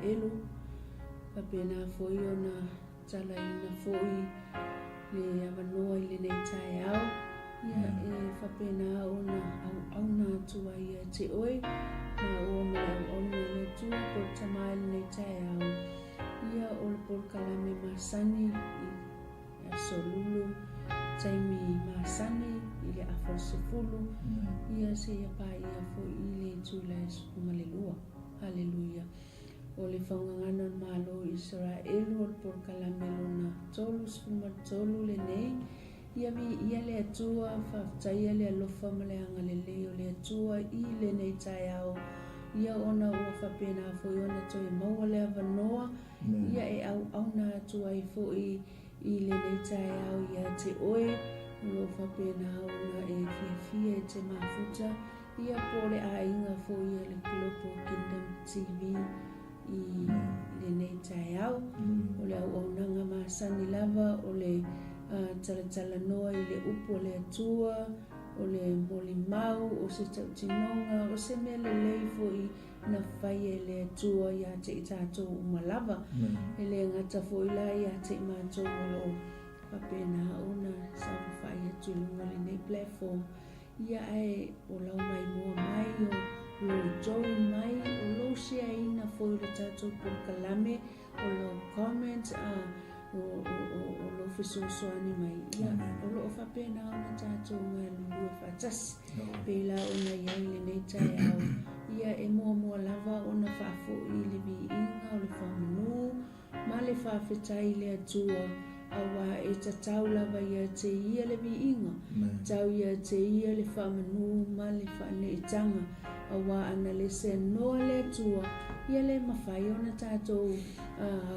Isaraelu, faapena foi ona talaina foi le avanoa i lenei taeao, ia e faapena ona auauna atu ai ia te oe, maua ma le auauna a le Atua po o le Tama i lenei taeao, ia o le polokalame masani i aso lulu, taimi masani i le afa o le 10, ia seia paia foi i le itula e 12. Haleluia. O le Faugagana o le Malo o Isaraelu o le polokalame lona 33 lenei, ia viia le Atua, faafetaia le alofa ma le agalelei o le Atua i lenei taeao, ia ona ua faapena foi ona toe maua le avanoa, ia e auauna atu ai foi i lenei taeao ia te oe, o lo o faapena ona e fiafia e te mafuta, Ia po o le aiga foi a le Global Kingdom TV i lenei taeao. O le auaunaga masani lava o le talatalanoa i le upu a le Atua, o le molimau, o se tautinoga, o se mea lelei foi na faia e le Atua ia te i tatou uma lava. E le gata foi la ia te i matou o lo o faapena ona saofafai atu i luga o lenei platform, Ia ae o lau maimoa mai, o lou join mai, o lou share-ina foi o le tatou polokalame, o lou comment, a o, o, o, o lou fesoasoani mai, ia o lo o faapena ona tatou galulue faatasi. Pei la ona i ai lenei taeao, ia e muamua lava ona faafoi le viiga o le faamanu, ma le faafetai i le Atua, auā e tatau lava ia te Ia le viiga, tau ia te Ia le faamanū ma le faaneetaga, auā ana le seanoa le Atua, ia le mafai ona tatou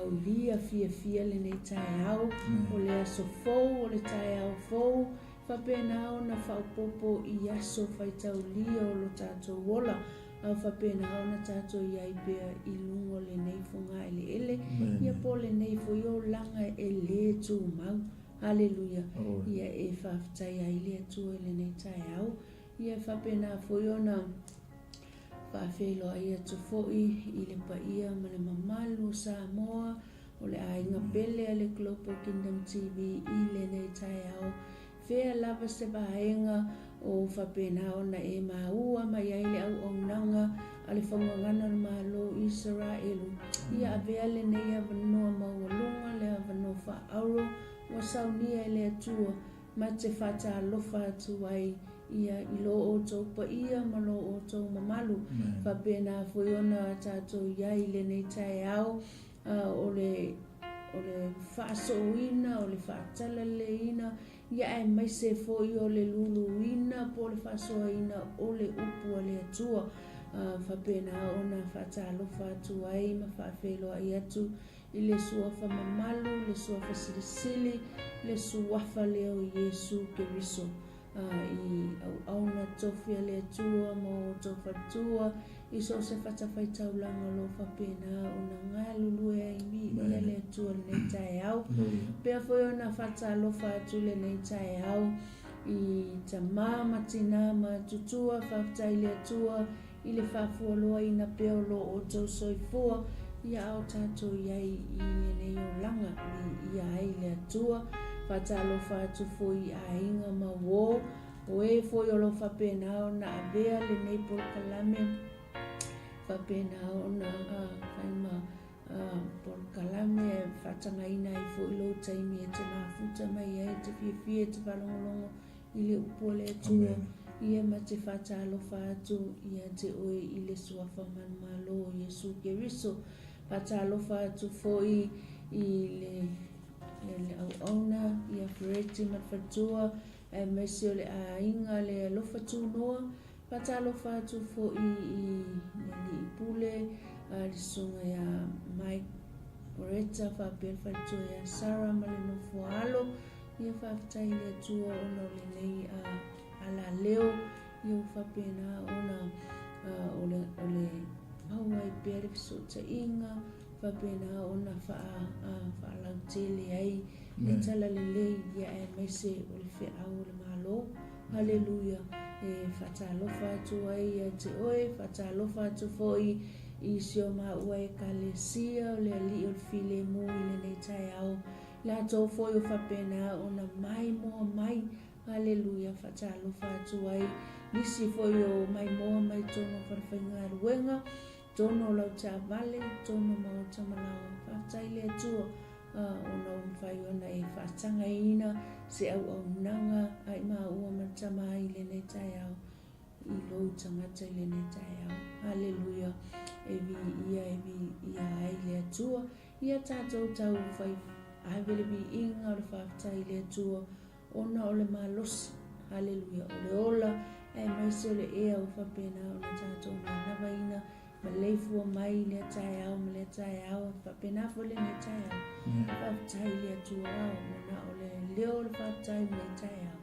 aulia fiafia lenei taeao, o le aso fou, o le taeao fou, faapena ona faaopoopo i aso faitaulia o lo tatou ola. A faapena ona tatou i ai pea i luga o lenei fogaeleele, ia po o lenei foi olaga e lē tumau. Aleluia! Ia e faafetai ai le Atua i lenei taeao. Ia e faapena foi ona faafeiloai atu foi i le paia ma le mamalu o Samoa, o le aiga pele a le Global Kingdom TV i lenei taeao. Fea lava se vaega o faapena ona e maua mai ai le auaunaga a le Faugagana o le Malo o Isaraelu, ia avea lenei avanoa maualuga, le avanoa faaaulo ua saunia e le Atua, ma te faatalofa atu ai ia i lo outou paia ma lo outou mamalu. Faapena foi ona tatou i ai i lenei taeao, o le o le faasooina, o le faatalaleiina, ia aemaise foi o le luluina po o le faasoaina o le upu a le Atua. Faapena ona faatalofa atu ai ma faafeiloai atu i le Suafa mamalu, le Suafa silisili, le Suafa lea o Iesu Keriso. I auauna tofi a le Atua ma o outou faletua i so o se fatafaitaulaga o lo o faapena ona galulue ai viia le Atua i lenei taeao. Pea foi ona faatalofa atu i lenei taeao i tamā ma tinā ma tutua, faafetai i le Atua i le faafualoaina pea o lo outou soifua ia a o tatou i ai i lenei olaga, viia ai le Atua. Faatalofa atu foi i aiga ma uō, o e foi o lo o faapena ona avea lenei polokalame, faapena ona fai ma polokalame e faatagaina ai foi lou taimi e te mafuta mai ai, e te fiafia, e te faalogologo i le upu a le Atua, ia ma te faatalofa atu ia te oe i le Suafa manumalo o Iesu Keriso. Faatalofa atu foi i le le auauna ia Fereti ma le faletua, aemaise o le aiga le alofa tunoa. Faatalofa atu foi i le alii pule, le susuga ia Mike Moreta faapea le faletua ia Sarah ma le nofo alo. Ia faafetai i le Atua ona o lenei alaleo, ia ua faapena ona o le o le maua ai pea le fesootaiga, faapena ona faalautele ai le talalelei, ia aemaise o le feau o le Malo. Haleluia! E faatalofa atu ai ia te oe, faatalofa atu foi I si o maua Ekalesia o le Alii o le Filemu i lenei taeao, latou foi o faapena ona maimoa mai, haleluia, faatalofa atu ai nisi foi o maimoa mai totonu o falefaigaluega, totonu o lau taavale, totonu o maota ma laoa. Faafetai i le Atua ona ua mafai ona e faatagaina se auaunaga a i maua ma le Tama i lenei taeao. I lou tagata i lenei taeao. Haleluia! E viia, e viia ai le Atua. Ia tatou tau fai ave le viiga o le faafetai i le Atua ona o le malosi. Haleluia! O le ola aemaise o le ea ua faapena ona tatou manavaina maleifua mai i lea taeao ma lea taeao, faapena foi lenei taeao. Faafetai i le Atua ona o le leo o le faafetai i lenei taeao.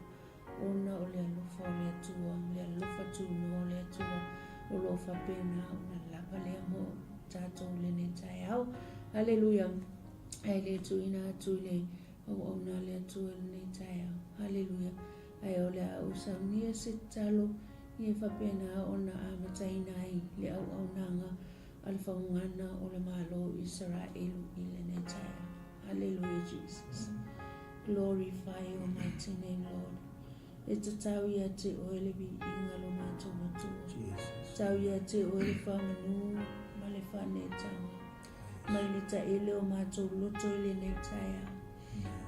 Ona o le alofa o le Atua ma le alofa tunoa o le Atua o lo o faapena ona lava lea mo tatou i lenei taeao. Haleluia! Ae le tuuina atu i le auauna a le Atua i lenei taeao. Haleluia! Ae o le a ou saunia se tatalo ia faapena ona amataina ai le auaunaga a le faugana o le Malo o Isaraelu i lenei taeao. Haleluia Jesus. Glorify your mighty name, Lord. E tatau ia te oe le viiga lo matou Atua. Jesus. Tau ia te oe le whanganū ma le whanetanga. Mai le taele o matou loto i lenei taeao.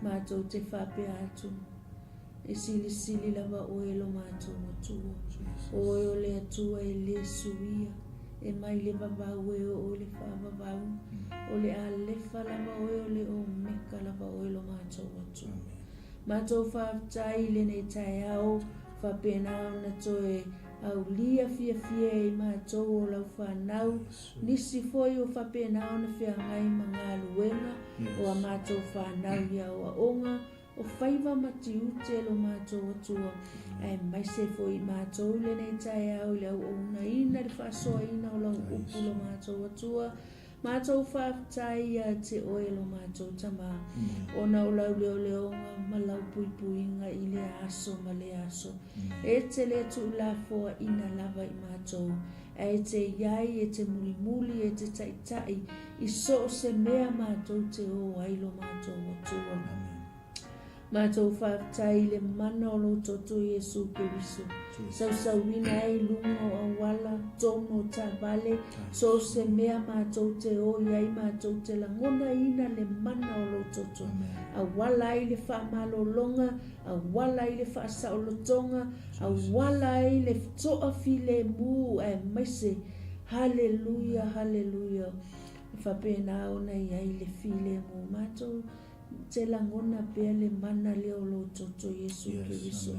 Matou te faapea atu. E silisili lava oe lo matou Atua. Jesus. O oe o le Atua e le suia. E mai le vavau e oo i le faavavau. O le Alefa lava oe, o le Omeka lava oe lo matou Atua. Matou faafetai i lenei taeao, faapena ona toe aulia fiafia e i matou o lau fanau, nisi foi o faapena ona feagai ma galuega o a matou fanau i aoaoga, o faiva ma tiute lo matou Atua, aemaise foi i matou i lenei taeao i le auaunaina le faasoaina o lau upu lo matou Atua. Matou faafetai ia te oe lo matou Tama, ona o lau leoleoga ma lau puipuiga i lea aso ma lea aso. E te le tuulafoaina lava i matou, ae e te iai, e te mulimuli, e te taitai i so o se mea matou te o ai lo matou Atua. Matou faafetai i le mana o lou toto Iesu Keriso, sausauina ai i luga o auala, tonu o taavale, so o se mea matou te o i ai matou te lagonaina le mana o lou toto. Auala ai le faamalologa, auala ai le faasaolotoga, auala ai le toafilemu aemaise. Haleluia, haleluia. E faapena ona i ai le filemu matou te lagona pea le mana lea o lou toto Iesu Keriso.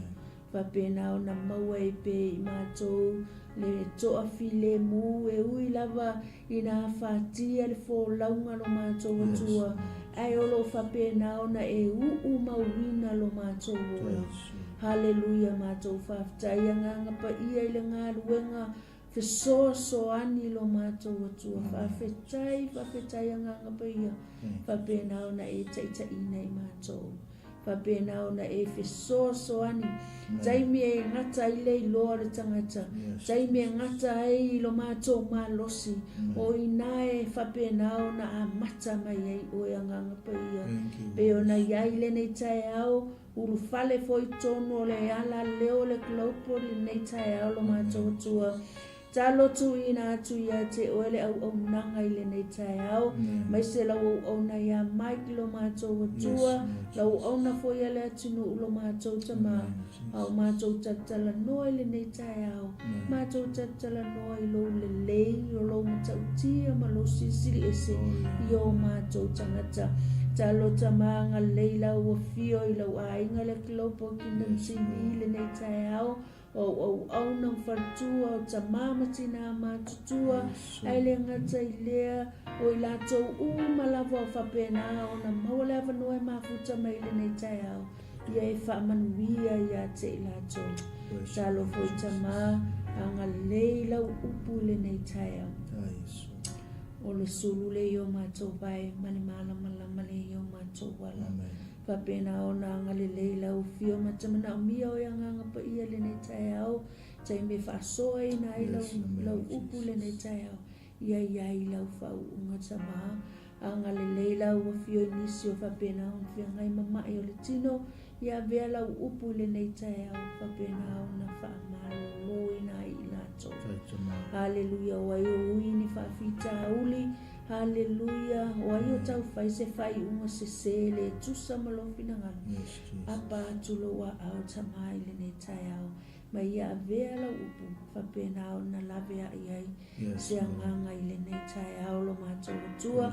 Faapena ona maua ai pea i matou le toafilemu e ui lava ina afatia le folauga lo matou Atua, ae o lo o faapena ona e uu mauina lo matou ola. Haleluia, matou faafetai Agaga Paia i le galuega fesoasoani lo matou Atua. Faafetai, faafetai Agaga Paia, faapena ona e taitaiina i matou. Faapena ona e fesoasoani. Taimi e gata ai le iloa o le tagata. Taimi e gata ai i lo matou malosi. O ina e faapena ona amata mai ai oe Agaga Paia. Pei ona i ai lenei taeao, ulufale foi tonu o le ala leo o le Global i lenei taeao lo matou Atua. Talo tuuina atu ia te oe le auaunaga i lenei taeao, maise lau auauna iā Mike lo matou Atua, lau auauna foi a le atunuu lo matou Tama, a o matou talatalanoa i lenei taeao, matou talatalanoa i lou lelei, o lou matautia ma lou silisili ese i o matou tagata. Talo Tama agalelei lau afio i lau aiga le Global Kingdom TV i lenei taeao, O auauauna ma faletua, o tamā ma tinā matutua, ae le gata i lea, o i latou uma lava o faapena ona maua le avanoa e mafuta mai i lenei taeao, ia e faamanuia ia te i latou. Talofa i tamā, agalelei lau upu i lenei taeao. O le sulu le i o matou vae ma le malamalama le i o matou ala. Faapena ona agalelei lau afio ma te manaomia o e Agaga Paia i lenei taeao, taimi e faasoaina ai lau, lau upu i lenei taeao. Ia i ai lau faauuga Tama, agalelei lau afio i nisi o faapena ona feagai ma ma'i o le tino, ia avea lau upu i lenei taeao faapena ona faamaloloina ai i latou. Haleluia, o ai o ui ni faafitauli, haleluia, o ai o tau fai se faaiuga sese le tusa ma lou finagalo. Apa atu lou aao Tama i lenei taeao, ma ia avea lau upu faapena ona laveai ai se agaga i lenei taeao lo matou Atua.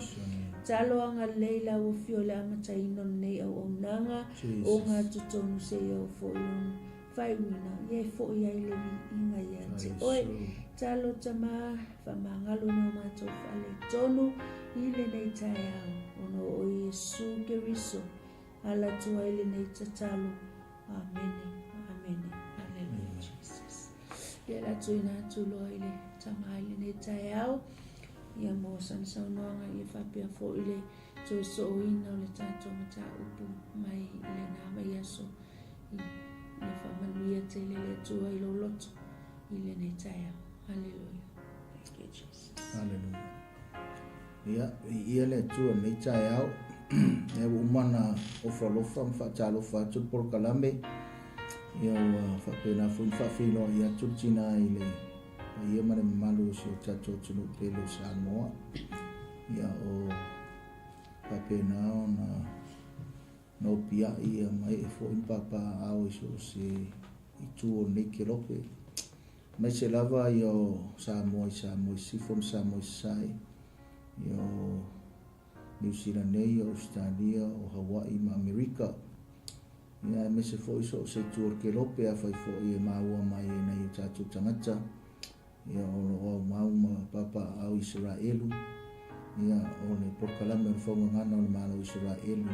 Talo agalelei lau afio i le amataina o lenei auaunaga, ogatotonu seia oo foi lona faaiuina, ia e foi ai le viiga ia te oe. Talo Tama, faamagalo i o matou faaletonu i lenei taeao, ona o oe Iesu Keriso, ala atu ai lenei tatalo. Amene, amene. Hallelujah, Jesus. Ia le atu ina atu loa i le tama i lenei taeao, ia mo sana saunoaga ia faapea foi le toe sooina o le tatou mataupu mai i lena vaiaso. Ia faamanuia tele le Atua i lou loto i lenei taeao. Hallelujah. Thank you, Jesus. Hallelujah. Ia, viia le Atua i lenei taeao. Ia ua uma ona ofo alofa ma faatalofa atu le polokalame. Ia ua faapena foi ona faafeiloai atu le tina i le paia ma le mamalu o si o tatou atunuu pele o Samoa. Ia o faapena ona nopiai ia ma ee foi ma papaaao i so o se itu o lenei kelope. Aemaise lava ia o Samoa i Samoa i Sisifo ma Samoa i Sasae, ia o Niu Sila nei, o Ausetalia, o Hawaii ma Amerika. Ia aemaise foi so o se itu o le kelope, afai foi e maua mai e nai o tatou tagata, ia o lo o aumau ma papaaao Isaraelu, ia o le polokalame o le faugagana o le Malo o Isaraelu,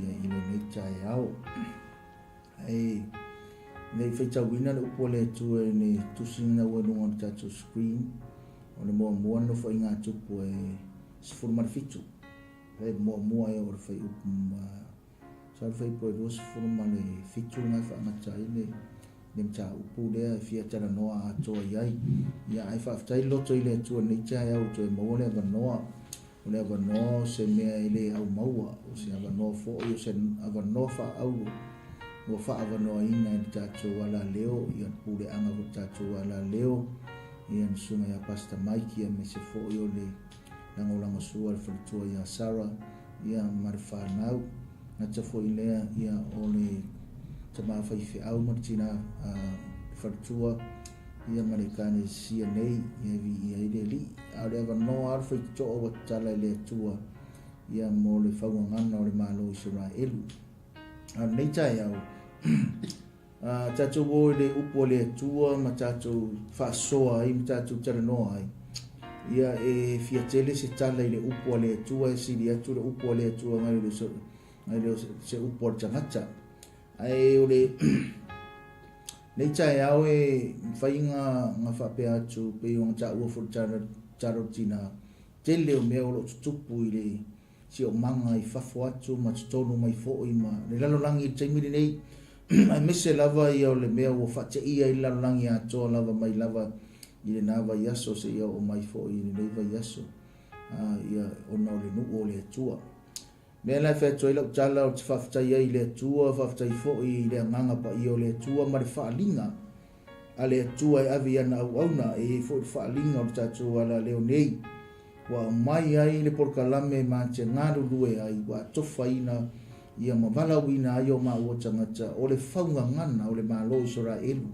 ia i lenei taeao. Ae ne i faitauina le upu a le Atua i le tusi lena ua i luga o le tatou screen, o le muamua le nofoaiga a Tupu e 17. E muamua e o le fuaiupu ma sa le fuaiupu e 27 lena e faagata ai le le mataupu lea e fia talanoa atoa i ai. Ia ae faafetai le loto i le Atua i lenei taeao ua toe maua le avanoa. O le avanoa o se mea e le aumaua, o se avanoa foi, o se avanoa faaauro ua faaavanoaina e le tatou alaleo, ia le puleaga foi o le tatou alaleo, ia le susuga ia Pastor Mike, aemaise foi o le lagolagosua a le faletua ia Sarah, ia ma le fanau. Gata foi lea, ia o le tama faifeau ma le tina a le faletua, ia ma le Ekalesia nei, ia e viia ai le Alii. A o le avanoa lava le faitotoa ua tatala e le Atua, ia mo le faugagana o le Malo o Isaraelu. A o lenei taeao, a tatou o i le upu a le Atua ma tatou faasoa ai ma tatou talanoa ai, ia e fia tele se tala i le upu a le Atua e sili atu le upu a le Atua nai lo se upu a le tagata. Ae o le nei taeao e mafai ona faapea atu pei ona taua foi le tala o le tina, tele o mea o lo o tutupu i le siomaga i fafo atu ma totonu mai foi ma le lalolagi i le taimi lenei, aemaise lava ia o le mea ua faateia ai le lalolagi atoa lava mai lava i lena vaiaso seia oo mai foi i lenei vaiaso, ia ona o le nuu o le Atua. Mea la e fai atu ai lau tala, ou te faafetai ai i le Atua, faafetai foi i le Agaga Paia o le Atua ma le faaaliga a le Atua e ave i ana auauna, e i ai foi le faaaliga o le tatou alaleo nei, ua aumai ai le polokalame ma te galulue ai, ua atofaina ia ma valaauina ai o maua tagata o le faugagana o le Malo o Isaraelu.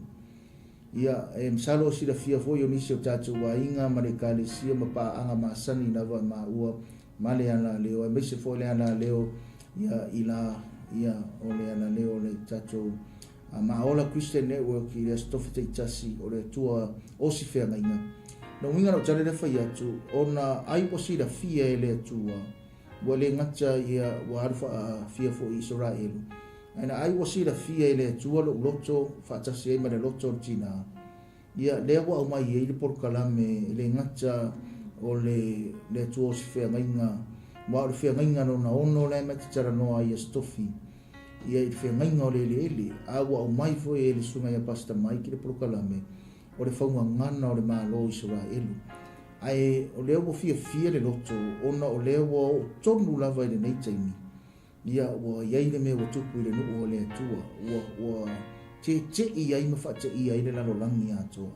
Ia, e masalo o silafia foi o nisi o tatou aiga ma le Ekalesia ma paaga masani lava e maua ma le alaleo, aemaise foi le alaleo ia i la ia o le alaleo o le tatou Maaola Christian Network i le Aso Tofi taitasi o le Atua o si feagaiga. Na uiga lau tala lea fai atu, ona ai ua silafia e le Atua, ua le gata ia ua alu faafia foi i Isaraelu, ae na ai ua silafia e le Atua lou loto faatasi ai ma le loto o le tina, Ia, lea ua aumai ai le polokalame e le gata o le le Atua o se feagaiga, aua o le feagaiga lona ono lea ma te talanoa ai i Aso Tofi, ia i le feagaiga o le eleele, a ua aumai foi e le Susuga ia Pastor Mike le polokalame o le faugagana o le Malo o Isaraelu. Ae o lea ua fiafia le loto ona o lea ua oo tonu lava i lenei taimi, ia ua i ai le mea ua tupu i le nuu o le Atua, ua, ua tete'i ai ma faateia ai le lalolagi atoa.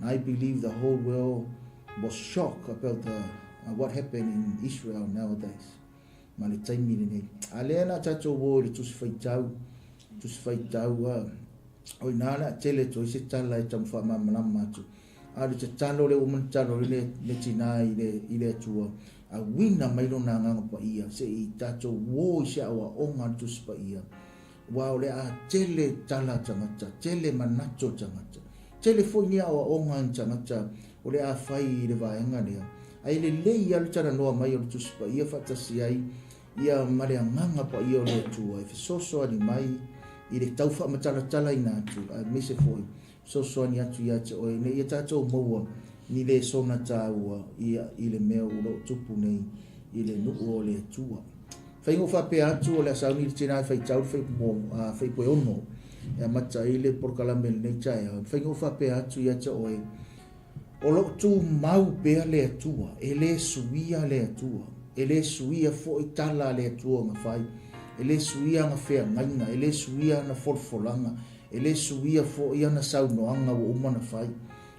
And I believe the whole world was shocked about the, what happened in Israel nowadays. Ma le taimi lenei. A lea la tatou o i le tusi faitau, tusi faitau, o ina le a tele atu ai se tala e tau faamalamalama atu. A o le tatalo lea ua uma ona tatalo ai le, le tina i le, i le Atua, auina mai lona Agaga Paia se i tatou uo i se aoaoga a le Tusi Paia, aua o le a tele tala a tagata, tele manatu o tagata, tele foi ni aoaoga a ni tagata o le a fai i le vaega lea. Ae lelei lava le talanoa mai o le Tusi Paia faatasi ai ia ma le Agaga Paia o le Atua e fesoasoani mai i le tau faamatalatalaina atu, aemaise foi fesoasoani atu ia te oe ina ia tatou maua ni lesona taua ia i le mea o lo o tupu nei i le nuu o le Atua. Faiga o faapea atu o le a sauni le tina e faitau le fuaiupu e 6 e amata ai le polokalame i lenei taeao. Faiga o faapea atu ia te oe o lo o tumau pea le Atua, e le suia le Atua, e le suia foi tala a le Atua na fai, e le suia ana feagaiga, e le suia ana folafolaga, E le suia foi ana saunoaga ua uma ona fai.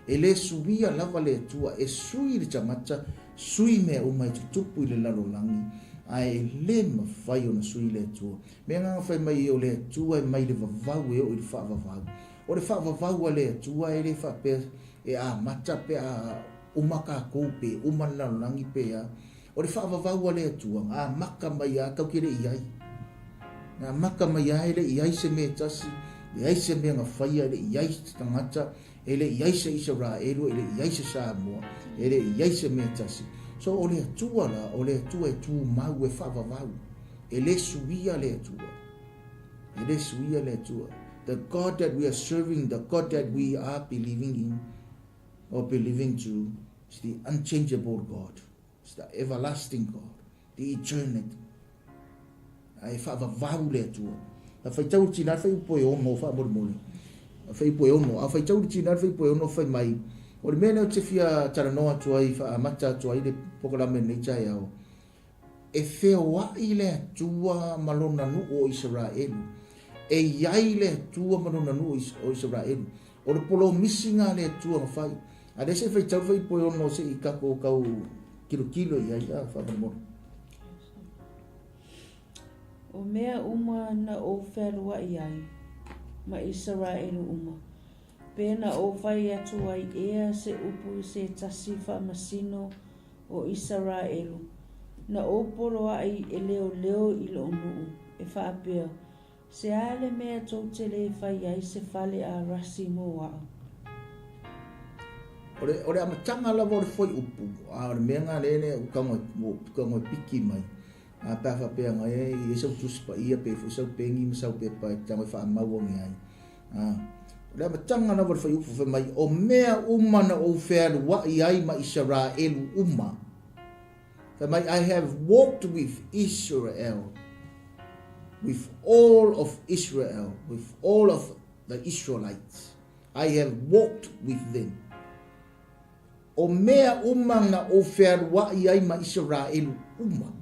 E le suia lava le Atua, e sui le tagata, sui mea uma e tutupu i le lalolagi, ae e le mafai ona sui le Atua. Mea na fai mai o le Atua e mai le vavau e oo i le faavavau. O le faavavau a le Atua e le faapea e amata pe a uma tatou pe uma le lalolagi pe a. O le faavavau a le Atua, na amata mai lava tatou te le i ai. Na amata mai lava e le i ai se mea e tasi, leai se mea na faia, e le i ai se tagata, e le i ai se Isaraelu, e le i ai se Samoa, e le i ai se mea e tasi. So o le Atua la, o le Atua e tumau, e faavavau. E le suia le Atua. E le suia le Atua. The God that we are serving, the God that we are believing in, or believing to, is the unchangeable God. It's the everlasting God, the eternal. Ae faavavau le Atua. A faitau le tina le fuaiupu e 6 faamolemole. A fuaiupu e 6, a faitau le tina le fuaiupu e 6 fai mai, o le mea lea ou te fia talanoa atu ai, faaamata atu ai le polokalame i lenei taeao, e feoai le Atua ma lona nuu o Isaraelu. E i ai le Atua ma lona nuu o Isaraelu. O le polomisi na a le Atua na fai. A lea se i faitau le fuaiupu e 6 se i tatou tau tilotilo i ai a faamolemole. O mea uma na ou fealuai ai ma Isaraelu uma, pe na ou fai atu ai ea se upu i se tasi faamasino o Isaraelu, na ou poloaʻi e leoleo i loʻu nuu, e faapea, Se a le mea tou te le fai ai se fale a rasi mo aʻu? O le, o le amataga lava o le fuaiupu, a o le mea lena lea lea ua tago ua tago e piki mai, a pe a faapea na e i ai sau tusi paia pe foi sau peni ma sau pepa e tago e faamau ane ai. A, o le amataga lava o le fuaiupu fai mai, o mea uma na ou fealuai ai ma Isaraelu uma. Fai mai, I have walked with Israel, with all of Israel, with all of the Israelites. I have walked with them. O mea uma na ou fealuai ai ma Isaraelu uma.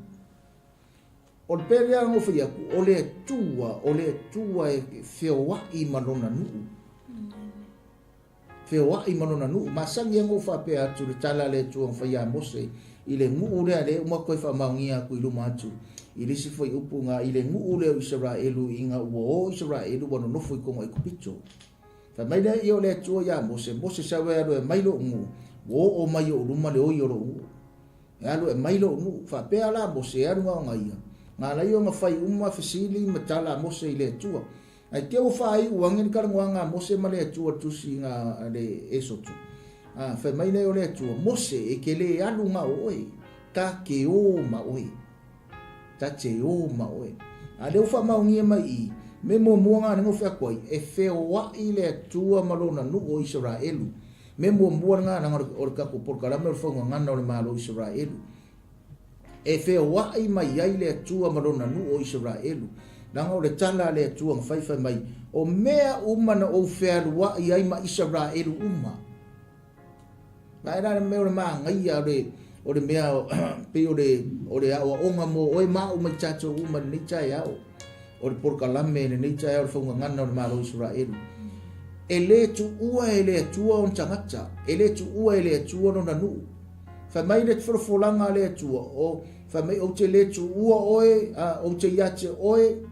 O le pea lea na ou fai atu, o le Atua, o le Atua e feoai ma lona nuu. Feoai ma lona nuu. Masani ai ona ou faapea atu le tala a le Atua na fai ia Mose i le nuu lea, lea uma toe faamaonia atu i luma atu i le isi fuaiupu na i le nuu lea o Isaraelu ina ua o Isaraelu ua nonofo i totonu o Aikupito. Fai mai lea ia o le Atua ia Mose, Mose sau e alu e aumai lou nuu, ua oo mai i ou luma le oi o lou nuu. E alu e aumai lou nuu. Faapea la Mose e alu na ona ia. Na ala ia ona fai uma fesili ma tala a Mose i le Atua. Ae te ua faaiu ane le talanoaga a Mose ma le Atua tusi na le Esotu. A, fai mai lea o le Atua, Mose, e ke le alu na o oe, ta te o ma oe. Ta te o ma oe. A lea ua faamaonia mai i, me muamua na lengo fai atu ai, e feoai le Atua ma lona nuu o Isaraelu. Me muamua lena langa o le tatou polokalame o le faugagana o le Malo o Isaraelu. E feoai mai ai le Atua ma lona nuu o Isaraelu, leaga o le tala a le Atua na fai, fai mai, O mea uma na ou fealuai ai ma Isaraelu uma. Vaai la le mea o le magaia o le o le mea pei o le o le aoaoga mo oe ma au ma i tatou uma i lenei taeao. O le polokalame i lenei taeao o le faugagana o le Malo o Isaraelu. E le tuua e le Atua ona tagata, e le tuua e le Atua lona nuu. Fai mai le folafolaga a le Atua, o fai mai ou te le tuua oe, a, ou te ia te oe,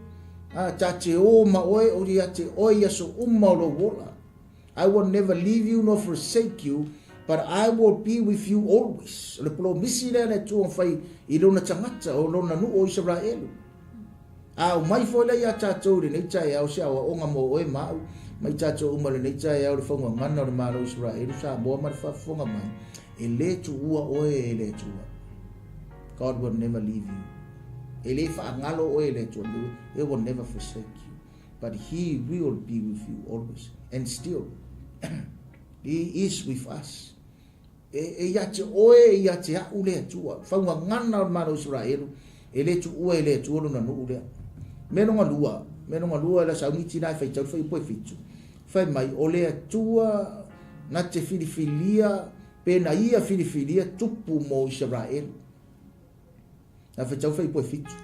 a, ta te o ma oe, ou te ia te oe i aso uma o lou ola. I will never leave you nor forsake you, but I will be with you always. O le polomisi lea le Atua na fai i lona tagata, o lona nuu o Isaraelu. A aumai foi lea ia tatou i lenei taeao se aoaoga mo oe ma au, ma i tatou uma i lenei taeao le faugagana o le Malo o Isaraelu, Samoa ma le faafofoga mai, e le tuua oe e le Atua. God will never leave you. E le faagalo oe e le Atua. He will never forsake you. But he will be with you always. And still, he is with us. E, e ia te oe, e ia te a'u le Atua. Faugagana o le Malo o Isaraelu, e le tuua e le Atua lona nuu lea. Mea longa lua, mea longa lua e la sauniti la e faitau le fuaiupu e fitu. Fai mai, o le Atua na te filifilia, pe na ia filifilia tupu mo Isaraelu. Na faitau le fuaiupu e fitu.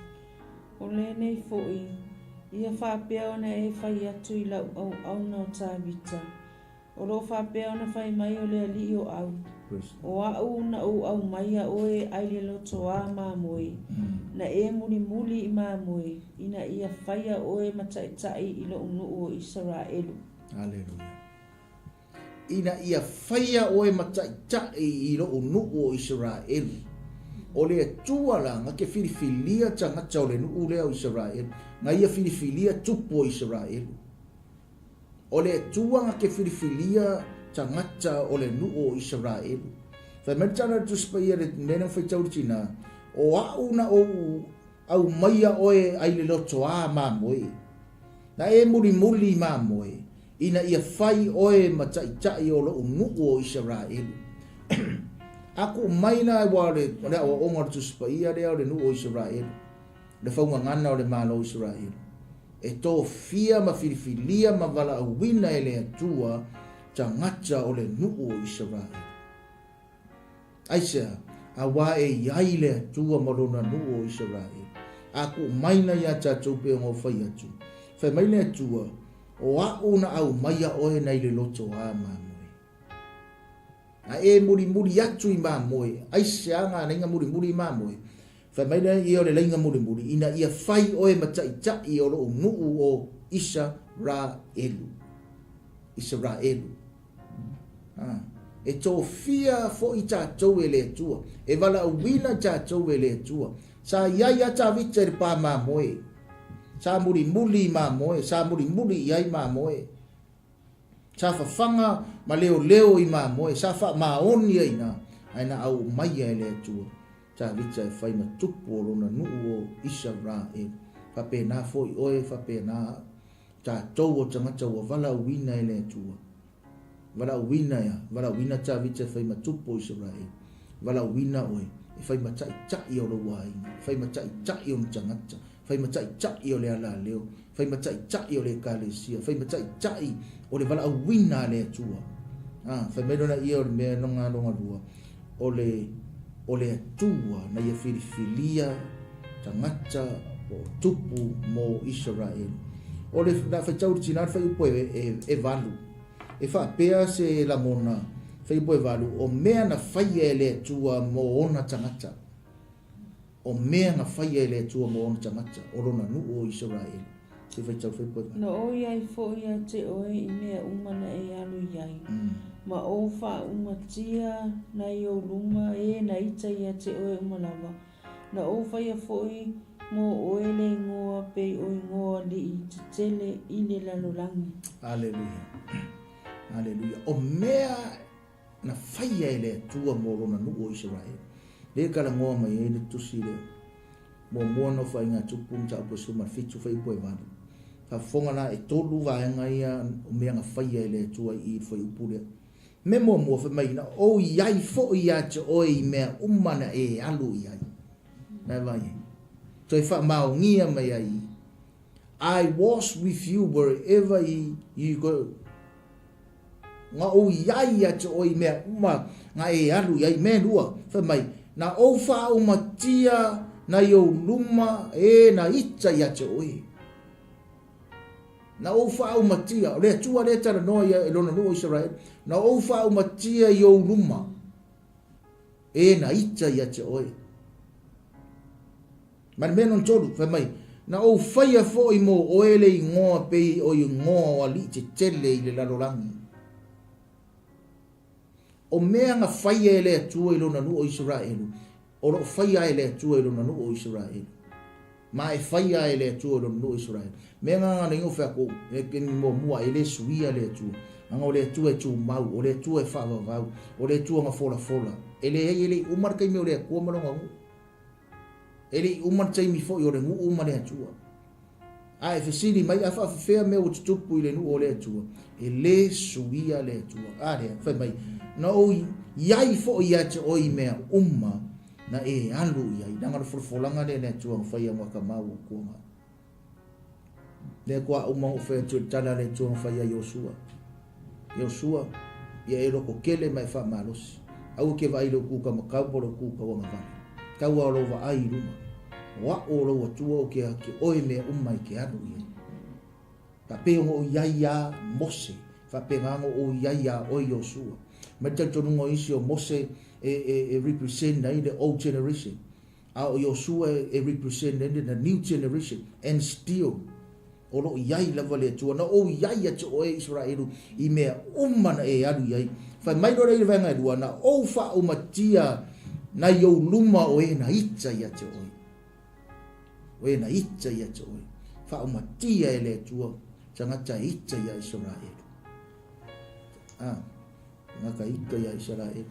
O lenei foi, ia faapea ona e fai atu i lau auauna o Tavita. O lo o faapea ona fai mai o le Alii o au, O a'u na ou aumaia oe ai le lotoā mamoe, na e mulimuli i mamoe, ina ia faia oe ma ta'ita'i i lo'u nu'u o Isaraelu. Aleluia. Ina ia faia oe ma ta'ita'i i lo'u nu'u o Isaraelu. O le Atua la na te filifilia tagata o le nu'u lea o Isaraelu, na ia filifilia tupu o Isaraelu. O le Atua na te filifilia tagata o le nuu o Isaraelu. Fai mai le tala a le Tusi Paia i le mea lea na faitau le tina, O a'u na ou aumaia oe ai le lotoā mamoe, na e mulimuli i mamoe, ina ia fai oe ma taitai o lo'u nuu o Isaraelu. A kuu mai la ua o le aoaoga o le Tusi Paia lea o le nuu o Isaraelu, le faugagana o le Malo o Isaraelu. E tofia ma filifilia ma valaauina e le Atua tagata o le nuu o Isaraelu. Aisea? Auā e i ai le Atua ma lona nuu o Isaraelu. A kuu mai na iā tatou pei ona ou fai atu, fai mai le Atua, O a'u na aumaia oe nai le lotoā mamoe. A e mulimuli atu i mamoe, aisea ngā lainga mulimuli i mamoe? Fai mai lea ia o le lainga mulimuli, ina ia fai oe ma ta'ita'i o lo'u nu'u o Isaraelu. Isaraelu. Ha. E tofia fo'i tatou e le Atua. E valaauina tatou e le Atua. Sa i ai a Tavita i le pā mamoe. Sa mulimuli i mamoe. Sa mulimuli i ai mamoe. Sa fafaga ma leoleo i mamoe, sa faamaoni ai ina, ae na aumaia e le Atua Tavita e fai ma tupu o lona nuu o Isaraelu. Faapena foi oe, faapena a'u, tatou o tagata ua valaauina e le Atua. Valaauina ea, valaauina Tavita e fai ma tupu o Isaraelu. Valaauina oe e fai ma ta'ita'i o lou aiga, e fai ma ta'ita'i o ni tagata, fai ma ta'ita'i o le alaleo, fai ma ta'ita'i o le Ekalesia, fai ma ta'ita'i o le valaauina a le Atua. A, fai mai lona ia o le mea lona lua, o le, o le Atua na ia filifilia tagata po o tupu mo Isaraelu. O le, na faitau i le tina le fuaiupu e, e, e valu. E faapea se lagona, fuaiupu e valu, o mea na faia e le Atua mo ona tagata. O mea na faia e le Atua mo ona tagata, o lona nuu o Isaraelu. Se faitau fuaiupu e valu. Na ou i ai foi ia te oe i mea uma na e alu i ai, ma ou faaumatia nai ou luma e na ita ia te oe uma lava. Na ou faia foi mo oe le igoa pei o igoa alii tetele i le lalolagi. Aleluia. Aleluia. O mea na faia e le Atua mo lona nuu o Isaraelu. Lea e talanoa mai ai le tusi lea. Muamua na faiga tupu mataupu e 17 fuaiupu e 8. Faafofoga la e tolu vaega ia o mea na faia e le Atua i i le fuaiupu lea. Mea muamua fai mai na ou i ai foi ia te oe i mea uma na e alu i ai. Na e vaai ai. Toe faamaonia mai ai I was with you wherever you go. Na ou i ai ia te oe i mea uma na e alu i ai. Mea e lua, fai mai, na ou faaumatia nai ou luma e na ita ia te oe. Na ou faaumatia, o le Atua lea e talanoa ia i lona nuu o Isaraelu, na ou faaumatia i ou luma e na ita ia te oe. Ma le mea lona tolu, fai mai, na ou faia foi mo oe le igoa pei o igoa o alii tetele i le lalolagi. O mea na faia e le Atua i lona nuu o Isaraelu, o lo o faia e le Atua i lona nuu o Isaraelu. Ma e faia e le Atua i lona nuu o Isaraelu. Mea na na ingo fai atu, e taimi muamua e le suia le Atua. Leaga o le Atua e tumau, o le Atua e faavavau, o le Atua na folafola. E leai e le i uma le taimi o le Atua ma lona nuu. E le i uma le taimi foi o le nuu ma le Atua. A e fesili mai, a faafefea mea ua tutupu i le nuu o le Atua? E le suia le Atua. A lea, fai mai, na ou i ai foi ia te oe i mea uma na e alu i ai. Leaga o le folafolaga lea a le Atua na faia mo Akamau o Kuaga. Lea kua uma ou fai atu i le tala a le Atua na fai ia Iosua. Iosua, ia e lototele ma e faamalosi. Aua ke vaai i lou kūkamakau po o lou kūkauagavale. Tau lava o lou vaai i luma. O a'u o lou Atua ou te ake oe mea uma e te alu i ai. Faapea ona ou i ai iā Mose, faapena ona ou i ai iā oe Iosua. Mai le talitonuga o isi o Mose e, e, e represent ai le old generation. A o Iosua e represent ai le new generation and still o lo o i ai lava le Atua. Na ou i ai ia te oe Isaraelu i mea uma na e alu i ai. Fai mai loa lea i le vaega e lua, na ou faaumatia nai ou luma o e na ita ia te oe. O e na ita ia te oe. Faaumatia e le Atua tagata e ita ia Isaraelu. Ah, tagata ita ia Isaraelu.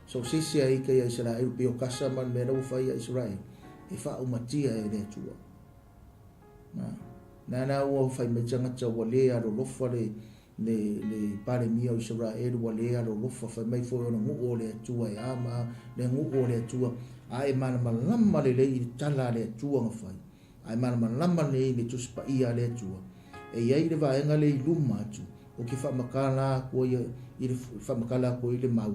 So se isi a ita ia Isaraelu pei o kasa ma le mea la ua fai ia Isaraelu, e faaumatia e le Atua. Na, na na ua fai mai tagata ua le alolofa le le le Palemia o Isaraelu ua le alolofa fai mai foi o le nuu o le Atua e a ma a le nuu o le Atua a e malamalama lelei i le tala a le Atua na fai a e malamalama lelei i le Tusi Paia a le Atua e i ai le vaega lea i luma atu o ke faamatala atu ai i le faamatala atu ai le mau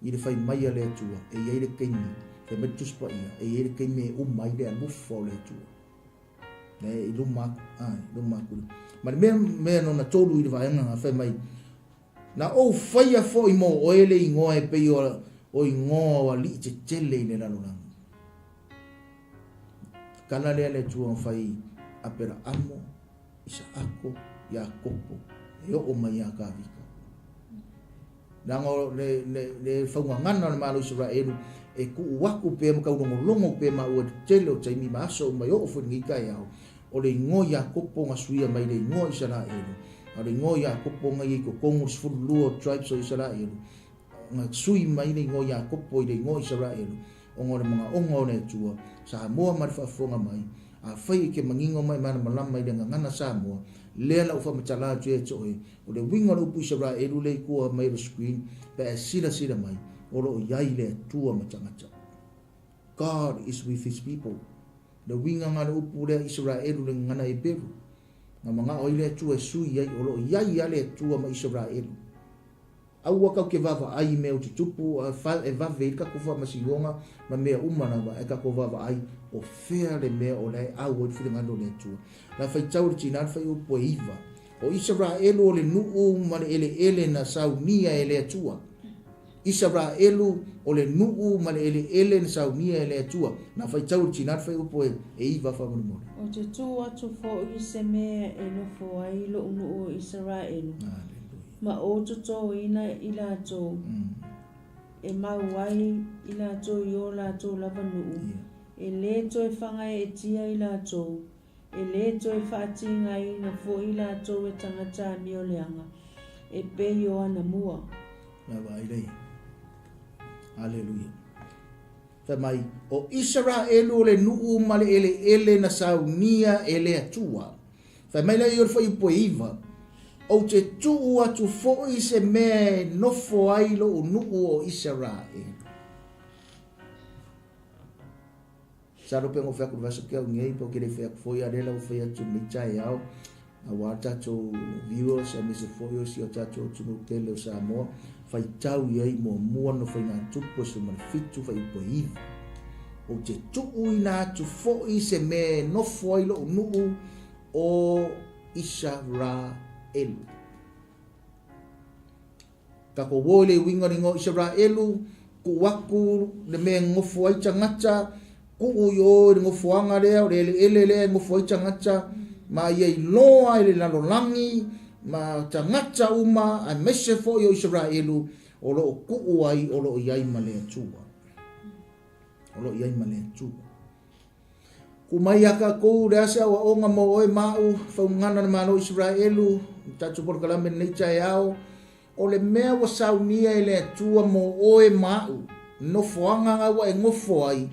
i le fai mai a le Atua e i ai le taimi fai mai le Tusi Paia e i ai le taimi e uma ai le alofa o le Atua. E i luma atu, a, i luma atu. Ma le mea, mea nona tolu i le vaega na fai mai, na ou faia foi mo oe le igoa e pei o, o igoa o alii tetele i le lalolagi. Tala lea le Atua na fai Aperaamo, Isaako, Iakopo, e oo mai ia Kavika. Leaga o le, le, le faugagana o le Malo o Isaraelu e tuu aku pea ma taulogologo pea maua i le tele o taimi ma aso uma e oo foi i lenei taeao, o le igoa Iakopo na suia mai le igoa Isaraelu, a o le igoa Iakopo na ia i totonu o le 12 o tribes o Isaraelu, na sui mai le igoa Iakopo i le igoa Isaraelu, ona o le manaoga o le Atua, Samoa ma le faafofoga mai, afai e te manino ma e malamalama i le gagana Samoa, lea la ua faamatala atu ia te oe, O le uiga o le upu Isaraelu lea i tua mai o le screen pe a e silasila mai, o lo o i ai le Atua ma tagata. God is with his people. Le uiga nga le upu lea Isaraelu le gagana Heperu. Na manao ai le Atua e sui ai, o lo o i ai a le Atua ma Isaraelu. Aua kau ke vaavaai i mea o tutupu e vave ai le tatou faamasinoga ma mea uma lava, ae tatou vaavaai o fea le mea o la e au ai le finagalo o le Atua. La faitau le tina le fuaiupu e 9. O Isaraelu o le nuu ma le eleele na saunia e le Atua. Isaraelu o le nuu ma le eleele na saunia e le Atua. Na faitau le tina le fuaiupu e 9 faamolemole. Ou te tuu atu foi i se mea e nofo ai lou nuu o Isaraelu. Ma ou totoina i latou, e mau ai i latou i o latou lava nuu, e lē toe fagaeetia i latou, e lē toe faatigaina foi i latou e tagata amioleaga, e pei o anamua. Lava ai lea. Aleluia. Fai mai, o Isaraelu o le nuu ma le eleele na saunia e le Atua. Fai mai lea i o le fuaiupu e 9, Ou te tuu atu foi se mea e nofo ai lou nuu o Isaraelu. Masalo pe ona ou fai atu i le vaiaso tea nei, pe ou te le fai atu foi, a o lea la ua fai atu i lenei taeao. Auā le tatou viewers aemaise foi o si o tatou atunuu tele o Samoa, faitau i ai muamua no Faigatupu e 17 fuaiupu e 9. Ou te tuuina atu foi se mea e nofo ai lo'u nuu o Isaraelu. Tatou o i le uiga o le igoa o Isaraelu, tuu atu le mea e nofo ai tagata, tuu i o i le nofoaga lea, o le eleele lea e nofo ai tagata, ma ia iloa e le lalolagi ma tagata uma, aemaise foi o Isaraelu, o lo o tuu ai, o lo o i ai ma le Atua. O lo o i ai ma le Atua. Ku mai ia tatou le a se aoaoga mo oe ma au, faugana le Malo o Isaraelu, le tatou polokalame lenei taeao, o le mea ua saunia e le Atua mo oe ma au, nofoaga ga ua e nofo ai,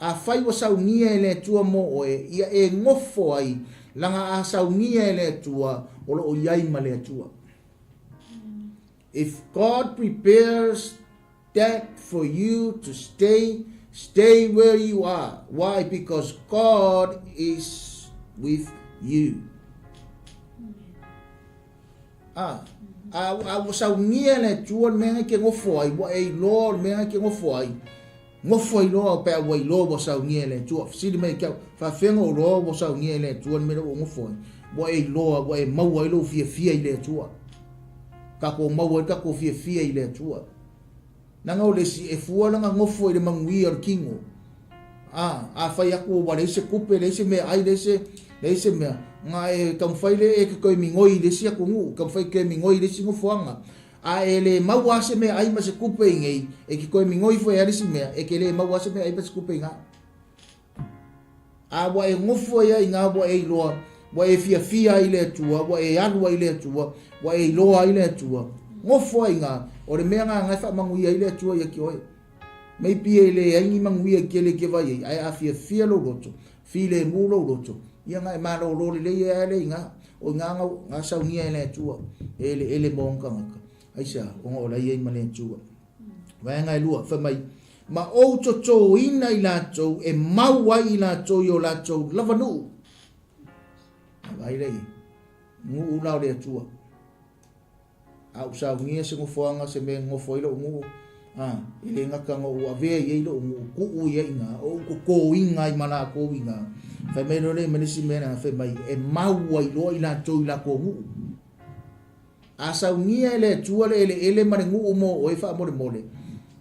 afai ua saunia e le Atua mo oe, ia e nofo ai, laga a saunia e le Atua, o lo o i ai ma le Atua. If God prepares that for you to stay, stay where you are. Why? Because God is with you. A, a, a ua saunia le Atua le mea ngai ke gofo ai, ua e iloa o le mea ngai ke gofo ai, gofo ai loa pe a ua iloa ua saunia e le Atua. Fesili mai ke au, faafefea ona ou iloa ua saunia e le Atua le mea lea ua ou gofo ai? Ua e iloa, ua e maua ai lou fiafia i le Atua. Tatou maua ai le tatou fiafia i le Atua. Leaga o le isi, e fua lana nofo i le manuia o le kino. A, afai atu ua leai se tupe, leai se meaai, leai se, leai se mea, na e taumafai lea e te toe migoi i le isi atunuu, taumafai e toe migoi i le isi nofoaga. A e le maua lava se meaai ma se tupe i inei, e te toe migoi foi lava i le isi mea, e te le maua lava se meaai ma se tupe i ina. A ua e nofo ai lava i ina ua e iloa, ua e fiafia ai i le Atua, ua e alu ai i le Atua, ua e iloa ai le Atua, nofo ai i ina, o le mea lena e faamanuia ai le Atua ia te oe. Maybe e leai ni manuia tele e te vaai ai, ae a fiafia lou loto, filemu lou loto, ia na e malolo lelei ai lava lea i ina. O i ina na saunia e le Atua, e eleele mo ona tagata. Aisea? Ona o la e i ai ma le Atua. Vaega e lua, fai mai, Ma ou totōina i latou e mau ai i latou i o latou lava nuu. A vaai lea i nuu la o le Atua. A ou saunia se nofoaga, se mea e nofo ai lou nuu, a, e le gata na ou avea i ai lou nuu, tuu i ai i ina, o ou totōina ai ma latou i ina. Fai mai loa lea ma le isi mea lea, fai mai, e mau ai loa i latou i latou nuu. A saunia e le Atua le eleele ma le nuu mo oe faamolemole,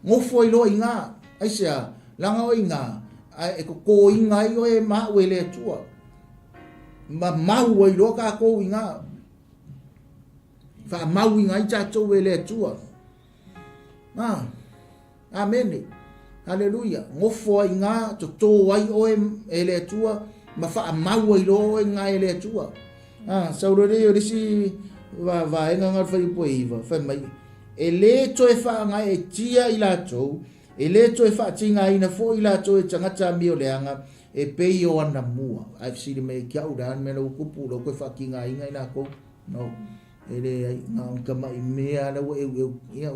nofo ai loa i ina. Aisea? Leaga o i ina, a e totoina ai oe ma au e le Atua. Ma mau ai loa tatou i ina. Faamauina ai tatou e le Atua. Ah, amene. Haleluia. Nofo ai i ina, toto ai oe e le Atua, ma faamau ai loa oe i ina e le Atua. Ah, sau loa lea o le isi vaega na o le fuaiupu e 9, fai mai, e lē toe faagaeetia i latou, e lē toe faatigaina foi i latou e tagata amioleaga e pei o anamua. Ae fesili mai ai ki au, o le a le mea la ua tupu, la ua toe faatigaina i latou? No. E leai, na o ni tamai mea lava la ua eueu, ia,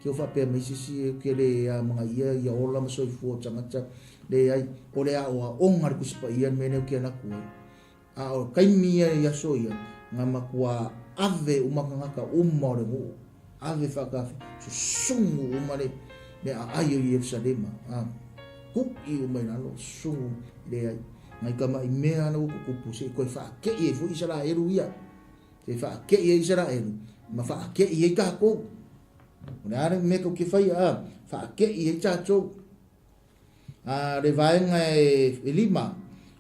ke o faapea mai se isi ou te le amanaia ia ola ma soifua o tagata, leai, o le aoaoga a le Tusi Paia le mea lea ou te alu atu ai. A o le taimi ia i aso ia, na matua ave uma tagata uma o le nuu, ave faatafi, susunu uma le, le aai o Ierusalema, a, kuʻi uma i lalo, susunu, leai, nai tamai mea la ua tutupu, se i toe faakei ai foi Isaraelu ia. Se i faakei ai Isaraelu, ma faakei ai tatou. O le a le mea tou te faia, a, faakei ai tatou. A le vaega e lima,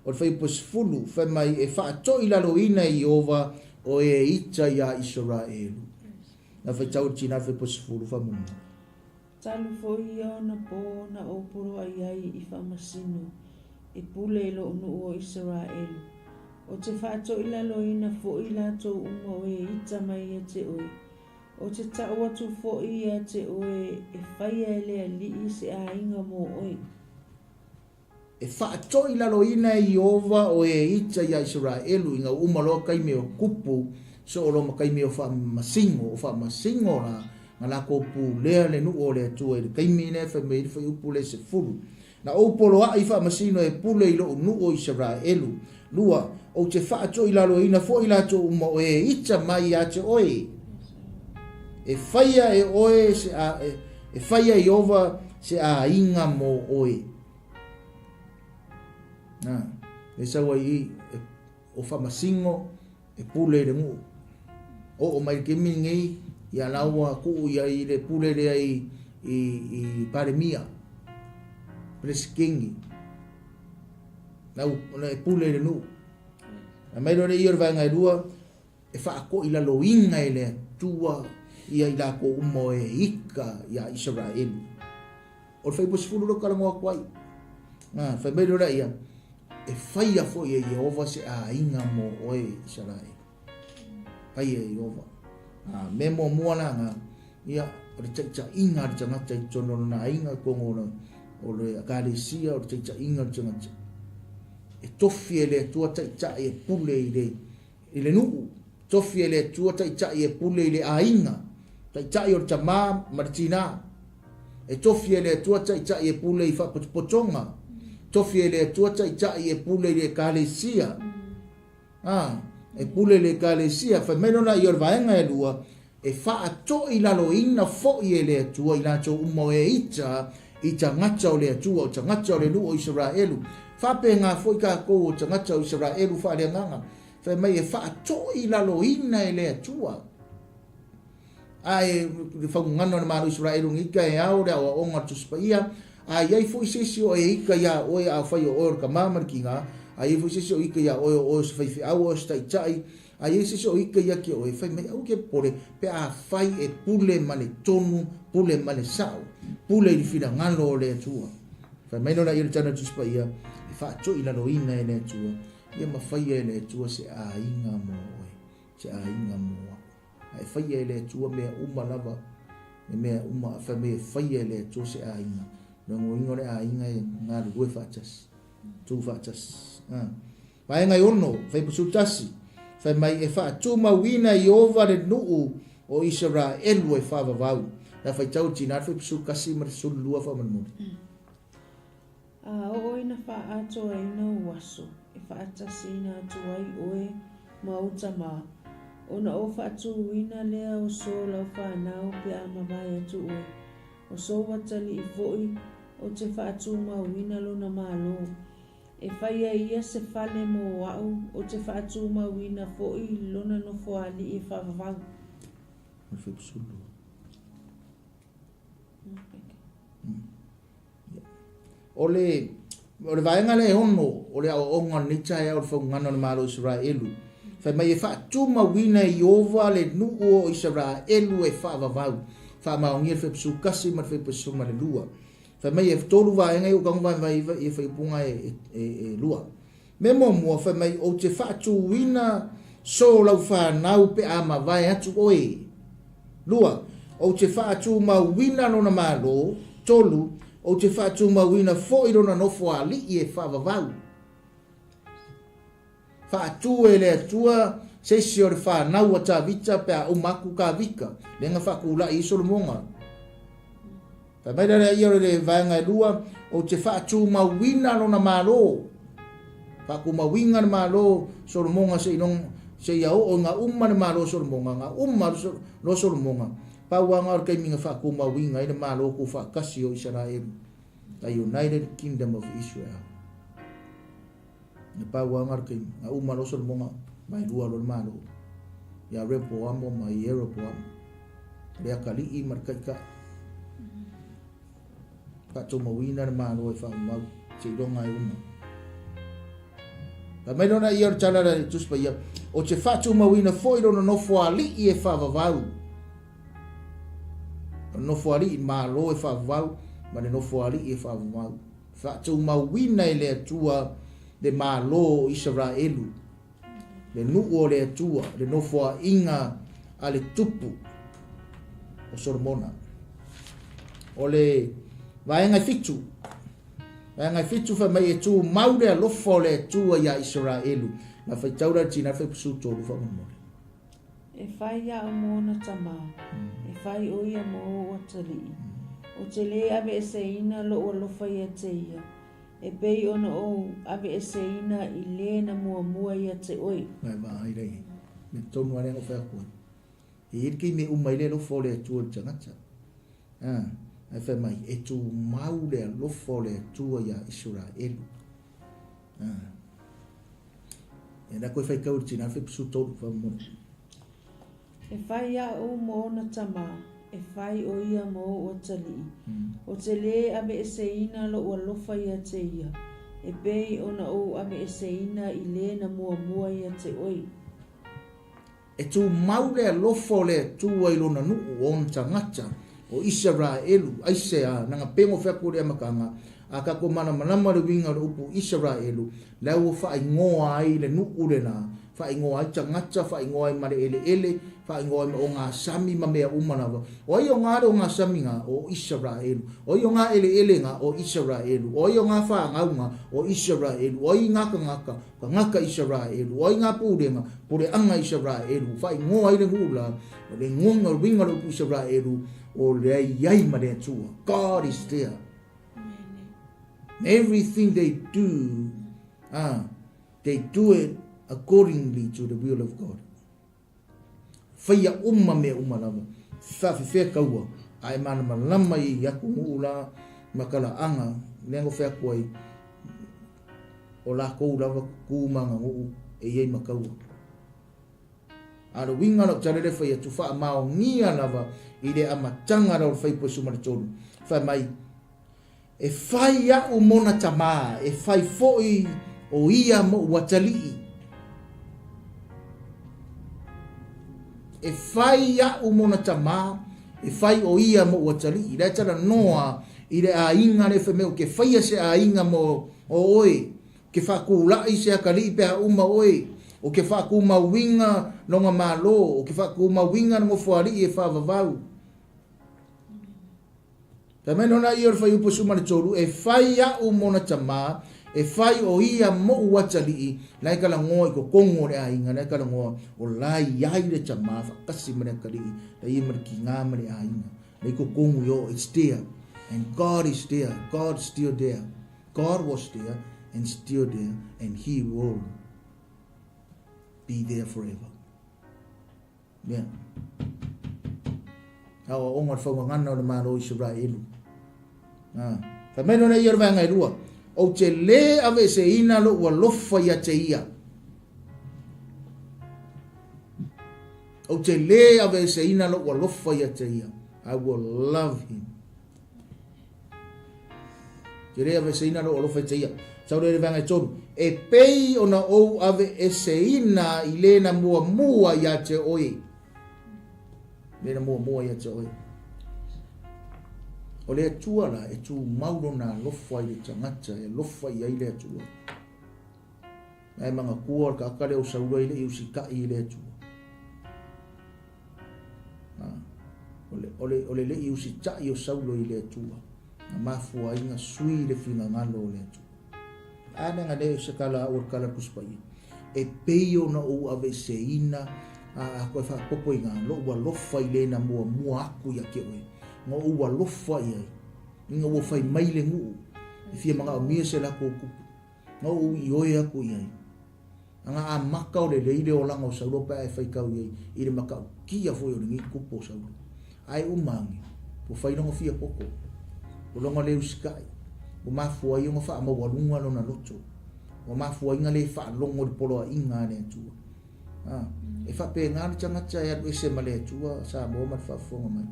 o le fuaiupu e 10, fai mai, e faatoilaloina e Ieova o e ita iā Isaraelu. Na faitau le tina le fuaiupu e 10 faamolemole. Talu foi ia ona pō na ou poloai ai i faamasino e pule i lou nuu o Isaraelu. Ou te faatoilaloina foi i latou uma o e ita mai ia te oe. Ou te tau atu foi ia te oe e faia e le Alii se aiga mo oe. E faatoilaloina e Ieova o e ita iā Isaraelu ina ua uma loa taimi o kupu soo loa ma taimi o faamasino, o faamasino la na latou pulea le nuu o le Atua i le taimi lea fai mai ai le fuaiupu lea 10. Na ou poloai i faamasino e pule i lou nuu o Isaraelu. Lua, ou te faatoilaloina foi i latou uma o e ita mai ia te oe. E faia e oe se a, e, e faia Ieova se aiga mo oe. Na, e sau ai i, e, o faamasino e pule i le nuu. Oo mai le taimi lenei, ia la ua tuu ia i le pule lea i, i, i Palemia, Peresetene. La ua e pule i le nuu. A mai loa lea o le vaega e lua, e faatoilaloina e le Atua ia i latou uma o e ika iā Isaraelu. O le fuaiupu 10 lea ou talanoa atu ai. A, fai mai loa ia, e faia foi e Ieova se aiga mo oe Isaraelu. Faia e Ieova. A, mea muamua la na, ia, o le taitaiga a le tagata i totonu o lona aiga, totonu o le ekalesia, o le taitaiga a le tagata. E tofi e le Atua taitai e pule i le, i le nuu, tofi e le Atua taitai e pule i le aiga, taitai o le tamā ma le tinā. E tofi e le Atua taitai e pule i faapotopotoga, tofi e le Atua taitai e pule i le ekalesia. A, e pule i le ekalesia. Fai mai lona ia o le vaega e lua, e faatoilaloina foi e le Atua i latou uma o e ita i tagata o le Atua, o tagata o le nuu o Isaraelu. Faapena foi tatou o tagata o Isaraelu faaleagaga. Fai mai e faatoilaloina e le Atua. Ae le faugano a le Malo o Isaraelu nei taeao le aoaoga o le Tusi Paia, a i ai foi se isi o e ita iā oe afai o oe o le tama ma le tinā, a i ai foi se isi o ita iā oe o oe o se faifeau, o oe o se taitai, a i ai se isi o ita ia te oe, fai mai, aua e te popole, pe afai e pule ma le tonu, pule ma le sao, pule i le finagalo o le Atua. Fai mai loa laia o le tala o le Tusi Paia, e faatoilaloina e le Atua, ia ma faia e le Atua se aiga mo oe, se aiga mo au. A e faia e le Atua mea uma lava, e mea uma, fai mai e faia e le Atua se aiga. Logoina o le aiga e galulue faatasi, tu faatasi. Ah. Vaega e ono, fuaiupu 11, fai mai e faatumauina e Ieova le nuu o Isaraelu e faavavau. La faitau le tinā le fuaiupu 11 ma le 12 faamolemole. A oo ina faaatoaina ou aso e faatasiina atu ai oe ma ou tama, ona ou faatūina lea o so lau fanau pe a mavae atu oe. O sou atalii foi ou te faatumauina lona malo. E fai ai ia se fale mo au, ou te faatumauina foi lona nofoalii e faavavau. O le, o le vaega lea e ono o le aoaoga o lenei taeao o le faugano a le Malo o Isaraelu. Fai mai e faatumauina e Ieova le nuu o Isaraelu e faavavau. Faamaonia le fuaiupu 11 ma le fuaiupu 12. Fai mai e tolu vaega ia ua tago vaevae ia fuaiupuga e, e, e lua. Mea muamua, fai mai ou te faatuina so lau fanau pe a mavae atu oe. Lua, ou te faatumauina lona malo. Tolu, ou te faatumauina foi lona nofoalii e faavavau. Faatu e le Atua se isi o le fanau a Tavita pe a uma atu Tavita, lea na faatulai ai Solomona. Fai mai lea ia o le vaega e lua, ou te faatumauina lona malo. Faatumauina le malo Solomona seia oo ina uma le malo Solomona, na uma loa Solomona, pau lava na o le taimi na faatumauina ai le malo tuufaatasi o Isaraelu, the United Kingdom of Israel. Na pau lava na o le taimi, na uma loa Solomona, vaelua loa le malo, ia Rehoboamo ma Ieroboamo, le atalii ma le taitai. Faatumauina le malo e faamau seiloga e uma. Fai mai lona ia o le tala le Tusi Paia, ou te faatumauina foi lona nofoalii e faavavau. O le nofoalii, malo e faavavau, ma le nofoalii e faavavau. Faatumauina e le Atua le malo o Isaraelu, le nuu o le Atua, le nofoaiga a le tupu o Solomona. O le vaega e fitu, vaega e fitu fai mai e tumau le alofa o le Atua iā Isaraelu. Na faitau la le tina fuaiupu 13 faamolemole. E fai au mo ona tama, e fai ʻo ia mo ou atalii. Ou te lē aveeseina loʻu alofa ia te ia. E pei ona ou aveeseina i lē na muamua ia te oe. Mai vaai lea i ai. Mea tonu lava lea na ou fai atu ai. E i ai le taimi e uma ai le alofa o le Atua i le tagata. A, ae fai mai, e tumau le alofa o le Atua iā Isaraelu. A, e la koe faitau i le tina fai pusu tolu faamolemole. E fai a'u mo ona tama, e fai ʻo ia mo oʻu atalii. Ou te lē aveeseina loʻu alofa ia te ia, e pei ona ou aveeseina i lē na muamua ia te oe. E tumau le alofa o le Atua i lona nuu, o ona tagata, o Isaraelu, aisea, na gapego feaku o le amataga, a tatou malamalama le uiga o le upu Isaraelu, la ua faaigoa ai le nuu lena, faaigoa ai tagata, faaigoa ai ma le eleele, faaigoa ai ma ogasami ma mea uma lava. O ai o ga le ogasami ga? O Isaraelu. O ai o ga eleele ga? O Isaraelu. O ai o ga fanau ga? O Isaraelu. O ai ga tagata? Tagata Isaraelu. O ai ga pulega? Puleaga Isaraelu. Faaigoa ai le nuu la, o le igoga, o le uiga o le upu Isaraelu, o le ai ma le Atua. God is there. Everything they do, they do it accordingly to the will of God. Whaia uma mea uma lava, whaafewhea kaua, a e malamalama i aku nuu la ma ka laaga, lea na fai atu ai, o lakou lava ku ma aganuu e i ai ma kaua. A o le uiga o lau tala lea e fai atu, faamaonia lava i le amataga la o le fuaiupu e 13, fai mai, E fai aʻu mona tamā, e fai foʻi o ia moʻu atalii. E fai aʻu mona tamā, e fai o ia moʻu atalii. La e talanoa i le aiga lea fai mai ou te faia se aiga mo oe, ou te faatulai se atalii pe a uma oe, ou te faatumauina lona Malo, ou te faatumauina le nofoalii e faavavau. Fai mai lona ia o le fuaiupu 13, E fai aʻu mona tamā, e fai o ia moʻu atalii, la e talanoa i totonu o le aiga, la e talanoa o la i ai le tamā faatasi ma le atalii, la i ai ma le tinā ma le aiga, la i totonu i o, it's there, and God is there, God still there, God was there and still there and he will be there forever. Ia. Aoaoga o le faugagana o le Malo o Isaraelu. Ah. Fai mai lona ia o le vaega e lua. Ou te lē aveeseina loʻu alofa ia te ia. Ou te lē aveeseina loʻu alofa ia te ia. I will love him. Te lē aveeseina loʻu alofa ia te ia. Sau lea i le vaega e tolu. E pei ona ou aveeseina i lē na muamua ia te oe. Lē na muamua ia te oe. O le Atua la e tumau lona alofa i le tagata e alofa i ai le Atua. Ae manatua o le tagata lea o Saula e le i usitai i le Atua. O le, o le le i usitai o Saulo i le Atua, na mafua ai na sui le finagalo o le Atua. A na le se kala o le kala Tusi Paia. E pei ona ou aveeseina a a koe faapopo i ngā loʻu alofa i lena muamua aku ia te oe. Nga ou alofa i ai. Ina ua fai mai le nuu. E fia manaomia se latou tupu. Na ou ioe aku i ai. Ana amata o lelei le olaga o Saulo pe a e faitau i ai i le matautia foi o lenei tupu o Saulo. Ae uma ane, ua fai lona fia poto, ua lona le usitai, ua mafua ai ona faamaualuga lona loto, ua mafua ai ona le faalogo i le poloaiga a le Atua. A, e faapena le tagata e alu ese ma le Atua, Samoa ma le faafofoga mai,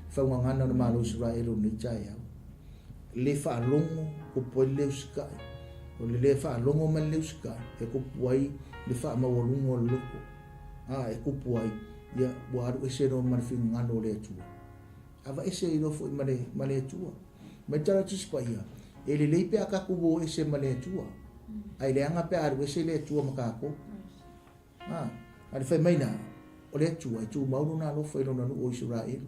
faugagana o le Malo o Isaraelu o lenei taeao. Le faalogo, kupu ai le usitai. O le le faalogo ma le usitai, e kupu ai le faamaualuga o le loto. A, e kupu ai, ia, ua alu ese loa ma le finagalo o le Atua. Aveese ai loa foi ma le, ma le Atua. Mai le Tala o le Tusi Paia, e lelei pe a tatou o ese ma le Atua, ae leaga pe a alu ese le Atua ma tatou. A, a le fai mai la, o le Atua e tumau lona alofa i lona nuu o Isaraelu,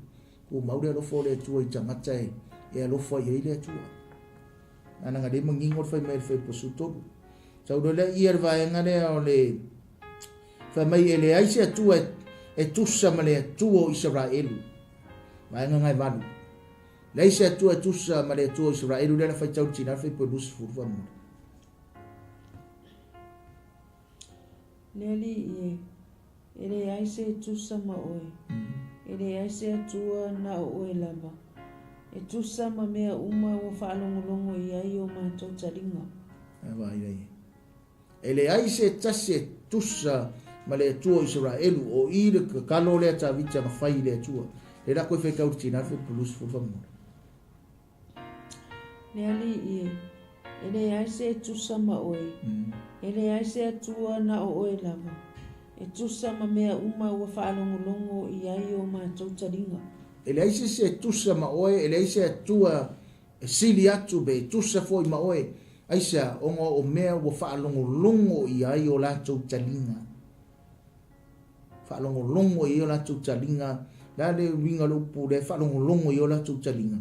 tumau le alofa o le Atua i tagata e, e alofa i ai le Atua. A na le manino le fai mai le fai posu tolu. Sau loa lea ia le vaega lea o le fai mai e leai se Atua e, e tusa ma le Atua o Isaraelu. Vaega ngai valu. Leai se Atua e tusa ma le Atua o Isaraelu lea na faitau le tina le faipue 20 faamuli. Le Alii e, e leai se e tusa ma oe, e leai se Atua na o oe lava, e tusa ma mea uma ua faalogologo i ai o matou taliga. E vaai ai. E leai se tasi e tusa ma le Atua o Isaraelu, o i le kakalo lea Tavita na fai i le Atua. Le la koe faitau le tina le faipue 20 faamuli. Le Alii e, e leai se e tusa ma oe, e leai se Atua na o oe lava, e tusa ma mea uma ua faalogologo i ai o matou taliga. E leai se isi e tusa ma oe, e leai se Atua e sili atu pe e tusa foi ma oe, aisea, ona o mea ua faalogologo i ai o latou taliga. Faalogologo i ai o latou taliga, le a le uiga o le upu lea, faalogologo i ai o latou taliga,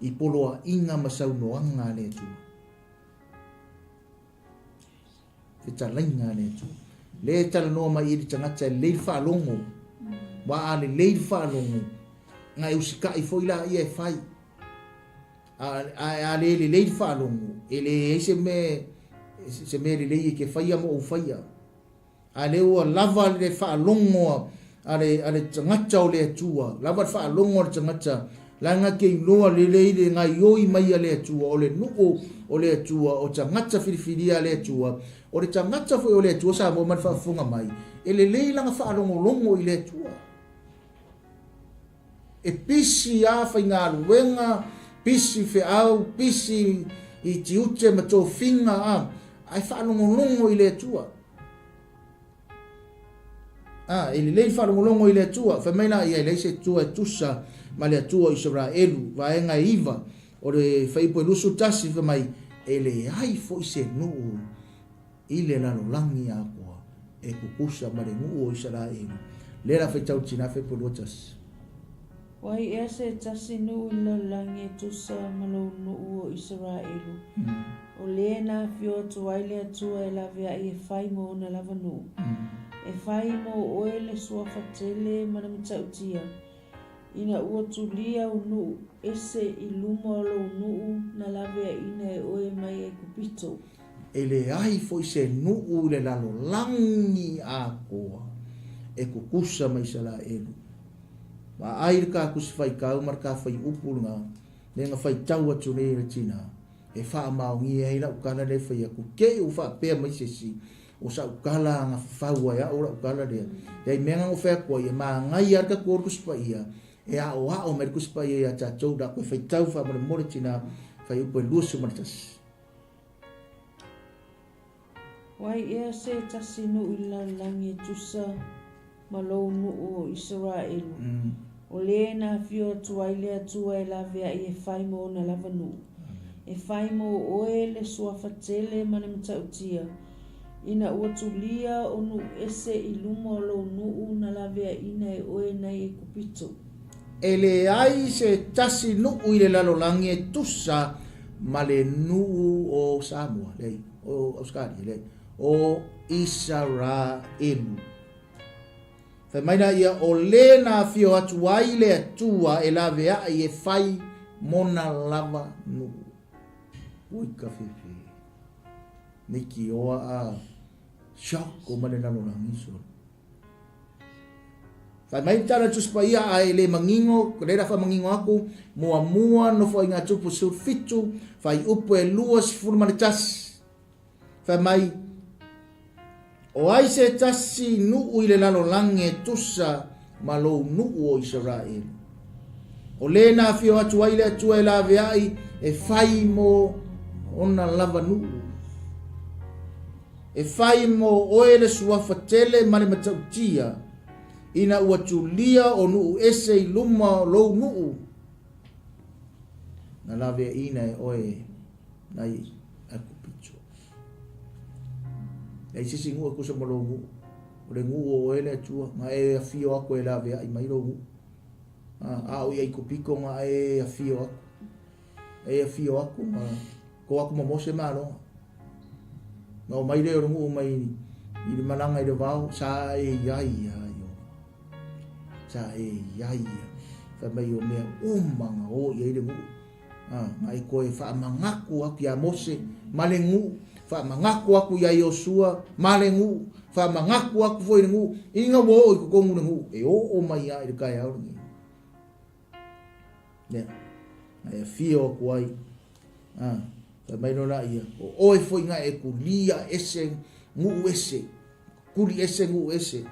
i poloaiga ma saunoaga a le Atua. Fetalaiga a le Atua. Le talanoa mai i le tagata e lelei le faalogo, wa a lelei le faalogo, na e usikai foi la ia e fai. A, a le lelei le faalogo, e leai se mea, se mea lelei e ke faia mo ou faia. A lea ua lava le faalogo a le tagata o le Atua, lava le faalogo a le tagata, leaga ke iloa lelei le gaioi mai a le Atua, o le nuu o le Atua, o tagata filifilia a le Atua, o le tagata foi o le Atua Samoa ma le faafofoga mai, e lelei lana faalogologo i le Atua. E pisi a faigaluega, pisi feau, pisi i tiute ma tofiga a, ae faalogologo i le Atua. A, e lelei le faalogologo i le Atua. Fai mai la ia, e leai se Atua e tusa ma le Atua o Isaraelu. Vaega e 9 o le fuaiupu e 21, fai mai, e leai foi se nuu i le lalolagi atoa e tutusa ma le nuu o Isaraelu. Lea la faitau le tina fuaiupu e 21. O ai ea se tasi nuu i le lalolagi e tusa ma lou nuu o Isaraelu, o lē na afio atu ai le Atua e laveai e fai mo ona lava nuu, e fai mo oe le suafa tele ma le matautia, ina ua tulia au nuu ese i luma o lou nuu na laveaiina e oe mai Aikupito. E leai foi se nuu i le lalolagi atoa e tutusa ma Isaraelu. Vaai le ka tusi faitau ma le ka faiupu lena, le na faitau atu nei e le tina, e faamaonia ai lau tala lea e fai atu, te i ua faapea mai se isi, o sau tala na fafau ai au lau tala lea. Leai mea na fai atu ai, e manaia lava le tatou o le Tusi Paia, e aoao mai le Tusi Paia ia tatou, la toe faitau faamolemole tina, fuaiupu e 21. O ai ea se tasi nuu i le lalolagi e tusa ma lou nuu o Isaraelu, o lē na afio atu ai le Atua e laveai e fai mo ona lava nuu, e fai mo oe le suafa tele ma le matautia, ina ua tulia o nuu ese i luma o lou nuu na laveaiina e oe nai Aikupito. E leai se tasi nuu i le lalolagi e tusa ma le nuu o Samoa, leai, o Ausetalia, leai, o Isaraelu. Fai mai la ia, o le na afio atu ai le Atua e laveai e fai mona lava nuu. Ui ka fefe. Nei ki oa a shock o ma le lalolagi solo. Fai mai le tala Tusi Paia a e le manino, lea la faamanino aku, muamua Nofoaiga Tupu 17, fuaiupu e 21. Fai mai, o ai se tasi nuu i le lalolagi e tusa ma lou nuu o Isaraelu. O le na afio atu ai le Atua e laveai e fai mo ona lava nuu. E fai mo oe le suafa tele ma le matautia, ina ua tulia o nuu ese i luma o lou nuu, na laveaiina e oe nai Aikupito. Leai se isi nuu e tusa ma lou nuu. O le nuu o oe le Atua, na e afio aku e laveai mai lou nuu. A o i Aikupito na e afio aku. E afio aku ma ko aku ma Mose maloga. Na o mai lea o le nuu mai i le malaga i le vao, sa e iai ia Ioova. Sa e iai ia. Fai mai o mea uma ga o i ai le nuu. Ga e toe faamagaku atu ia Mose ma le nuu, faamagaku atu ia Iosua ma le nuu, faamagaku atu foi i le nuu, ina ua oo i totonu le nuu, e oo mai lava i le taeao lenei. Lea, na e afio atu ai, fai mai loa laia, o oe foi na e tulia ese nuu ese, tuli ese nuu ese,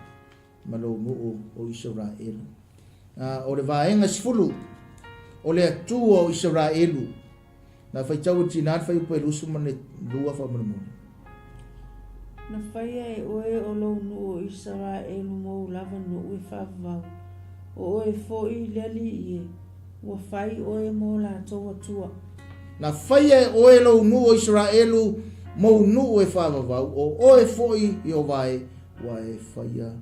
ma lou nuu o Isaraelu. O le vaega 10, o le Atua o Isaraelu. Na faitau e le tina le fuaiupu e 22 faamolemole. Na faia e oe o lou nuu o Isaraelu mou lava nuu e faavavau. O oe foi le Alii e, ua fai oe mo latou Atua. Na faia e oe lou nuu o Isaraelu mou nuu e faavavau. O oe foi Ieova e, ua e faia,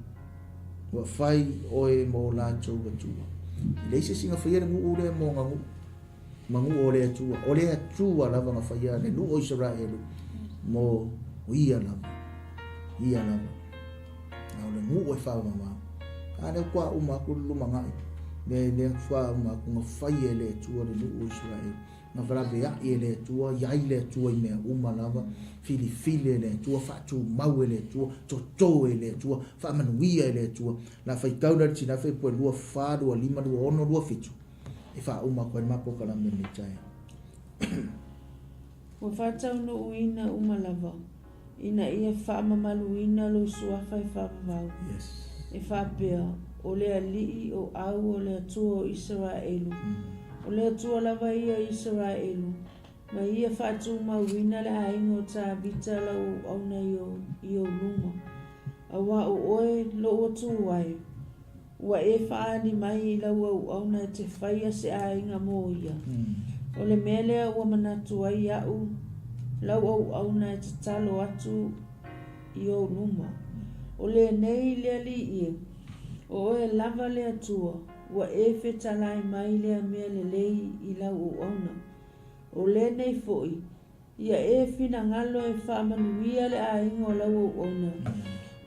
ua fai oe mo latou Atua. E leai se isi na faia le nuu lea mo na nuu, ma nuu o le Atua. O le Atua lava na faia le nuu o Isaraelu mo ia lava, ia lava. A o le nuu e faavavau. A lea ua uma atu le lumanai, le lea ua uma atu na faia e le Atua le nuu o Isaraelu. Na valaveai e le Atua, iai le Atua i mea uma lava, filifili e le Atua, faatumau e le Atua, toto e le Atua, faamanuia e le Atua. La faitau la le tina fai pue 24, 25, 26, 27. E faauma atu ai le matou polokalame lenei taeao. Ua faataunuuina uma lava, ina ia faamamaluina lou suafa e faavavau. Yes. E faapea, o le Alii o au o le Atua o Isaraelu. O le Atua lava ia o Isaraelu, ma ia faatumauina le aiga o Tavita lau auauna i ou luma. Auā o oe lou Atua e, ua e faaali mai i lau auauna e te faia se aiga mo ia. O le mea lea ua manatu ai au lau auauna e tatalo atu i ou luma. O lenei le Alii e, o oe lava le Atua, ua e fetalai mai lea mea lelei i lau auauna. O lenei foi, ia e finagalo e faamanuia le aiga o lau auauna,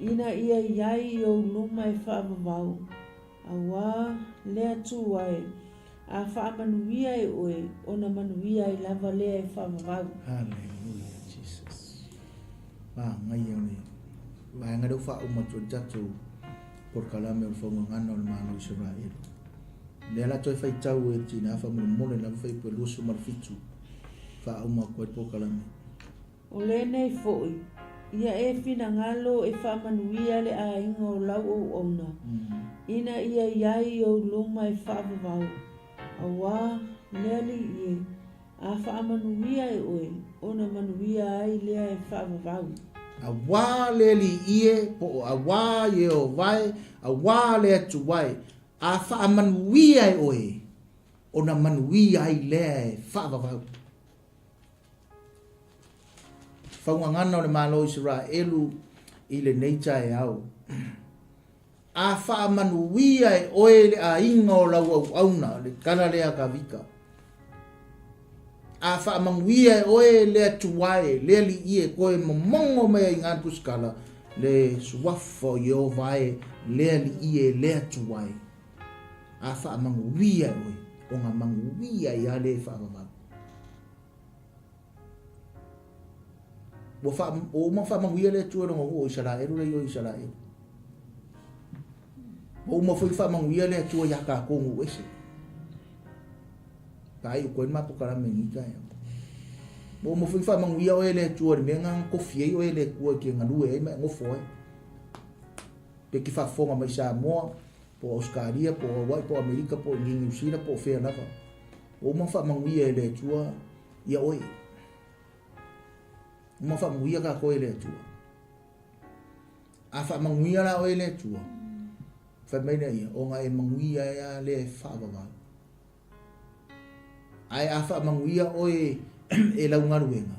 ina ia iai i ou luma e faavavau. Auā le Atua e, a faamanuia e oe, ona manuia ai lava lea e faavavau. Hallelujah, Jesus. Manaia o le vaega lea ua faauma atu ai le tatou polokalame o le faugagana o le Malo o Isaraelu. Lea la toe faitau e le tina faamolemole lava fuaiupu e 27 faauma atu ai le polokalame. O lenei foi, ia e finagalo e faamanuia le aiga o lau auauna, ina ia iai i ou luma e faavavau. Auā le Alii e, a faamanuia e oe, ona manuia ai lea e faavavau. Auā le Alii e, po o auā Ieova e, auā le Atua e, a faamanuia e oe, ona manuia ai lea e faavavau. Faugagana o le Malo o Isaraelu i lenei taeao. A faamanuia e oe le aiga o lau auauna, le tala lea a Tavita. A faamanuia e oe le Atua e, le Alii e, toe momono mai ai i gā le tusitala, le suafa o Ieova e, le Alii e, le Atua e. A faamanuia e oe, ona manuia ai lava lea e faavavau. Ua faa, ua uma ona faamanuia le Atua i lona nuu o Isaraelu lea i o Isaraelu. Ua uma foi ona faamanuia le Atua iā tatou nuu ese. Faaiu atu ai le ma polokalame i lenei taeao. Ua uma foi ona faamanuia oe e le Atua i le mea lena na tofi ai oe e le Atua e te galue ai ma e nofo ai. Pe e te faafofoga mai Samoa, po o Ausetalia, po o Hawaii, po o Amerika, po o Niu Sila, po o fea lava. Ua uma ona faamanuia e le Atua ia oe. Uma ona faamanuia tatou e le Atua. A faamanuia la oe e le Atua, fai mai lea ia, ona e manuia ai lava lea e faavavau. Ae a faamanuia oe e lau galuega,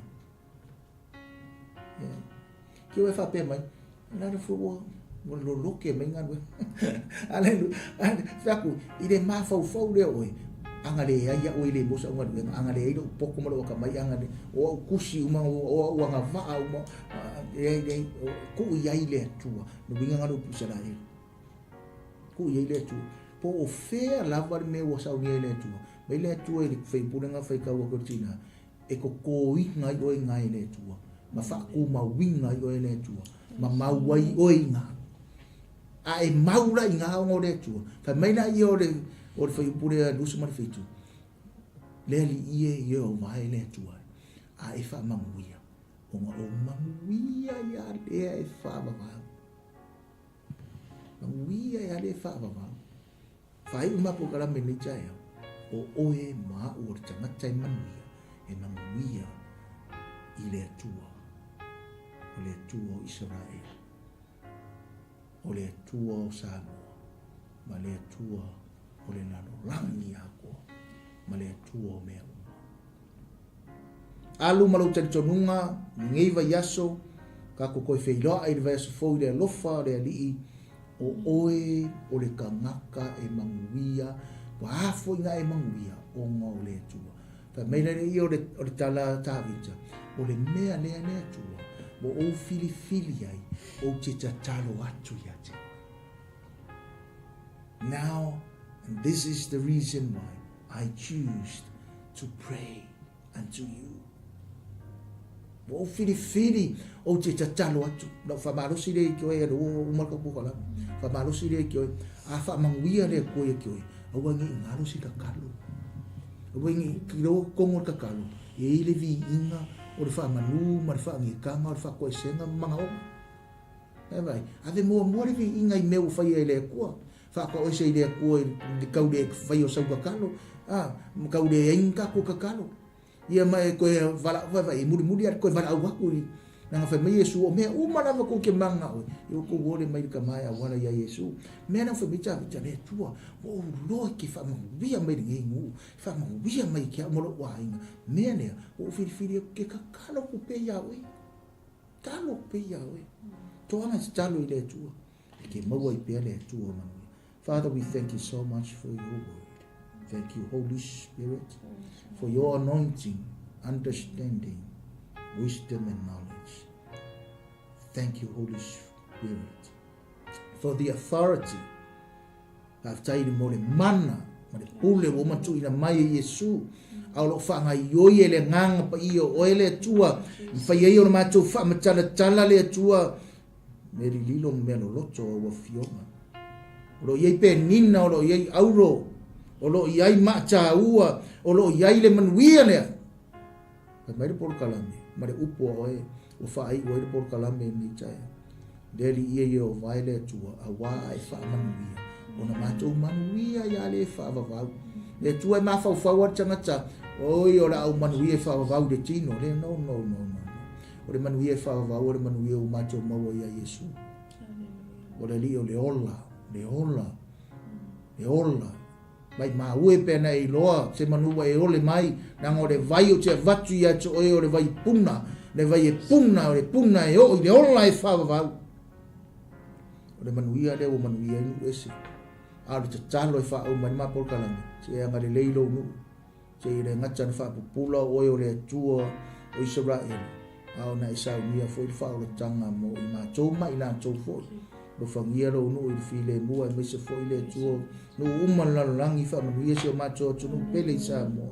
Ke ua e faapea mai, la le fua ua ua loloke mai galuega. Aleluia. Fai atu, i le mafaufau lea o oe, a na leai au e le maua sau galuega, a na leai lou poto ma lou atamai, a na leai, o au tusi uma, o au agavaa uma, leai, leai, tuu i ai le Atua. Le uiga lena o le upu Isaraelu. Tuu i ai le Atua. Po o fea lava le mea ua saunia e le Atua. Mai le Atua i le faipule na faitau atu e le tina, e totoina ai oe i ina e le Atua, ma faatumauina ai oe e le Atua, ma mau ai oe i ina. A e mau la i ina ona o le Atua, fai mai laia o le o le fuaiupu lea 27, Le Alii e, Ieova e le Atua, a e faamanuia, ona ou manuia ia lea e faavavau. Manuia ia lea e faavavau. Faaiu ma polokalame i lenei taeao, o oe ma a'u o le tagata e manuia, e manuia i le Atua, o le Atua o Isaraelu, o le Atua o Samoa, ma le Atua o le lalolagi atoa, ma le Atua o mea uma. Alu ma lou talitonuga i lenei vaiaso, tatou toe feiloai i le vaiaso fou i le alofa o le Alii, o oe o le tagata e manuia, ua a foi na e manuia ona o le Atua. Fai mai le Alii o le, o le tala a Tavita, o le mea lea le Atua, ua ou filifili ai, ou te tatalo atu ia te oe. Now, and this is the reason why I choose to pray unto you. Ua ou filifili ou te tatalo atu. Na ou faamalosi lea i ke oe, ua uma le polokalame. Faamalosi lea i ke oe. A faamanuia le Atua ia ke oe, aua ne i galo se tatalo. Aua ne i kiloa totonu o le tatalo, e i ai le viiga o le faamanu ma le faanetaga o le faatoesega ma manaoga. E vaai, ave muamua le viiga i mea ua faia e le Atua. Faatoese i le Atua i le tau le faia o sau tatalo, a, ma tau leai ni tatou tatalo. Ia ma e toe valaau, vaai, e mulimuli lava le toe valaau atu i, leaga fai mai Iesu, o mea uma lava tou te mananao ai, ia outou ole mai le Tama e auala ia Iesu. Mea na fai mai Tavita, le Atua, ua ou iloa e te faamanuia mai lenei nuu, faamanuia mai ia te au ma lou aiga. Mea lea, ua ou filifili atu, ke tatalo atu pea ia oe. Tatalo atu pea ia oe. Toaga e tatalo i le Atua. E te maua ai pea le Atua manuia. Father, we thank you so much for your word. Thank you, Holy Spirit, for your anointing, understanding, wisdom and knowledge. Thank you, Holy Spirit, for the authority. Faafetai mo le mana ma le pule ua uma tuuina mai e Iesu, a o lo o faagaioi e le Agaga Paia o Oe le Atua, e mafai ai ona matou faamatalatala le Atua, mea lililo ma mea loloto o au afioga. O lo o i ai penina, o lo o i ai auro, o lo o i ai maataua, o lo o i ai le manuia lea. Fai mai le polokalame ma le upu a oe ua faaiu ai le polokalame i lenei taeao. Le Alii e Ieova e le Atua, auā a e faamanuia, ona matou manuia ia le faavavau. Le Atua e mafaufau a le tagata, oi o le a ou manuia e faavavau i le tino. Le no, no, no, no, no. O le manuia e faavavau o le manuia ua matou maua iā Iesu. O le Alii o le ola, le ola, le ola. Maimau e pe ana e iloa se manu ua e ole mai, leaga o le vai ou te avatu ia te oe o le vai puna, le vai e puna, o le puna e oo i le ola e faavavau. O le manuia lea ua manuia ai nuu ese. A o le tatalo e faauma ai le ma polokalame, se e agalelei lou nuu, se i le gata na faapupula o oe o le Atua o Isaraelu, a o na e saunia foi le faaolataga mo i matou ma i latou foi. Alofagia lou nuu i le filemu aemaise foi le Atua nuu uma o le lalolagi, faamanuia si o matou atunuu pele i Samoa,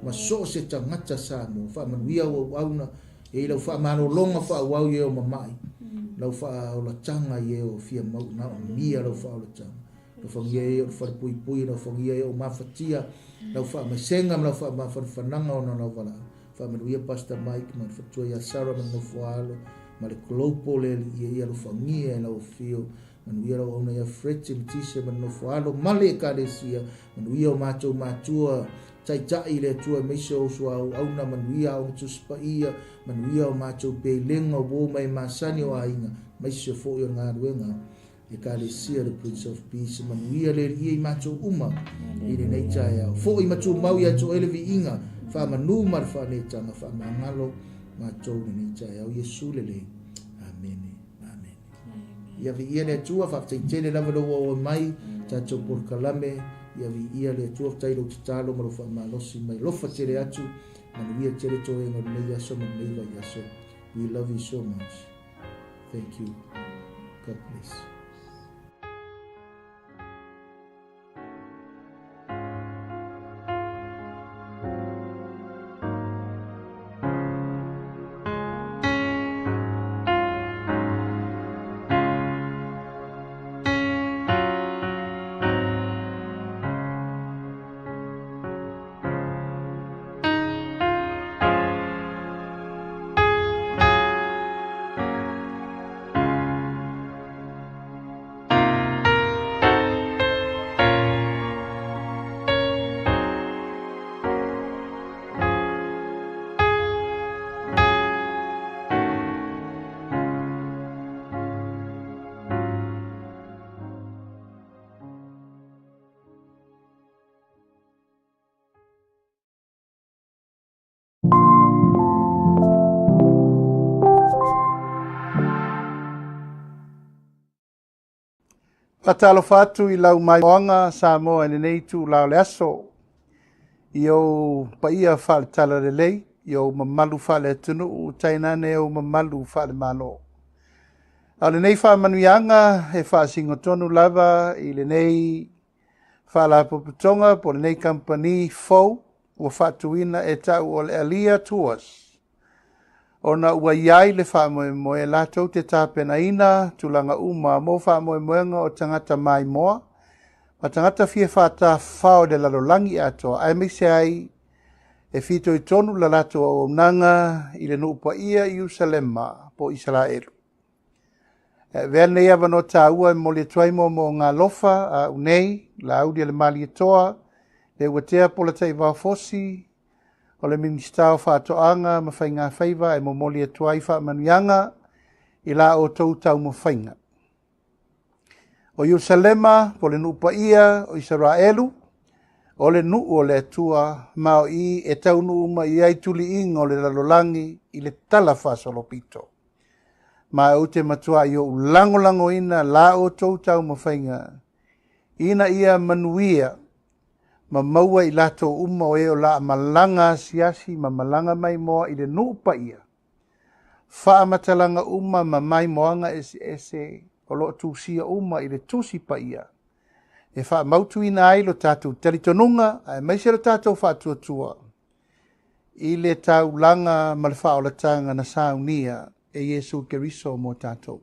ma so o se tagata Samoa. Faamanuia au auauna e i lau faamalologa faaauau i e o mama'i, lau faaolataga i e o fia manaomia lau faaolataga. Alofagia e o le falepuipui, alofagia e o mafatia, lau faamaisega ma lau faamafanafanaga ona o lau valaau. Faamanuia Pastor Mike ma le faletua ia Sarah ma le nofo alo ma le global le Alii e ia alofagia e lau afio. Manuia lau auauna ia Fred Matise ma le nofo alo ma le Ekalesia. Manuia o matou matua taitai i le Atua aemaise o uso a auauna. Manuia Aoga Tusi Paia. Manuia o matou pelega o uo ma e masani o aiga aemaise foi o le galuega Ekalesia le Prince of Peace. Manuia le Alii i matou uma i lenei taeao. Foi ma tumau ia te oe le viiga, faamanu ma le faanetaga, faamagalo matou i lenei taeao. Iesu lelei. Amene. Amene. Ia viia le Atua, faafetai tele lava lou auai mai, tatou polokalame, ia viia le Atua, faafetai lou tatalo ma lou faamalosi mai. Alofa tele atu, manuia tele toega o lenei aso ma lenei vaiaso. We love you so much. Thank you. God bless. Faatalofa atu i lau maimoaga Samoa i lenei itula o le aso, i ou paia faale-talalelei, i ou mamalu faale-atunuu, tainane ou mamalu faale-Malo. A o lenei faamanuiaga e faasinotonu lava i lenei faalapotopotoga po o lenei kamupani fou ua faatuina e ta'u o le Alia Tours, ona ua i ai le faamoemoe latou te tapenaina tulaga uma mo faamoemoega o tagata maimoa ma tagata fia faatafafao i le lalolagi atoa, aemaise ai e fitoitonu la latou auaunaga i le nuu paia i Ierusalema po o Isaraelu. E avea lenei avanoa taua e momoli atu ai moomooga alofa a au nei, Laaulialemalietoa, Leuatea Polataivao Fosi, o le Minisita o Faatoaga ma Faigafaiva, e momoli atu ai faamanuiaga i la outou taumafaiga. O Ierusalema po o le nuu paia o Isaraelu, o le nuu o le Atua, ma o i e taunuu mai ai tuliiga o le lalolagi i le tala faasolopito. Ma ou te matuai ou lagolagoina la outou taumafaiga ina ia manuia ma maua i latou uma o e o la malaga asiasi ma malaga maimoa i le nuu paia, faamatalaga uma ma maimoaga eseese o loo tusia uma i le Tusi Paia, e faamautuina ai lo tatou talitonuga aemaise lo tatou faatuatua i le taulaga ma le faaolataga na saunia e Iesu Keriso mo tatou. O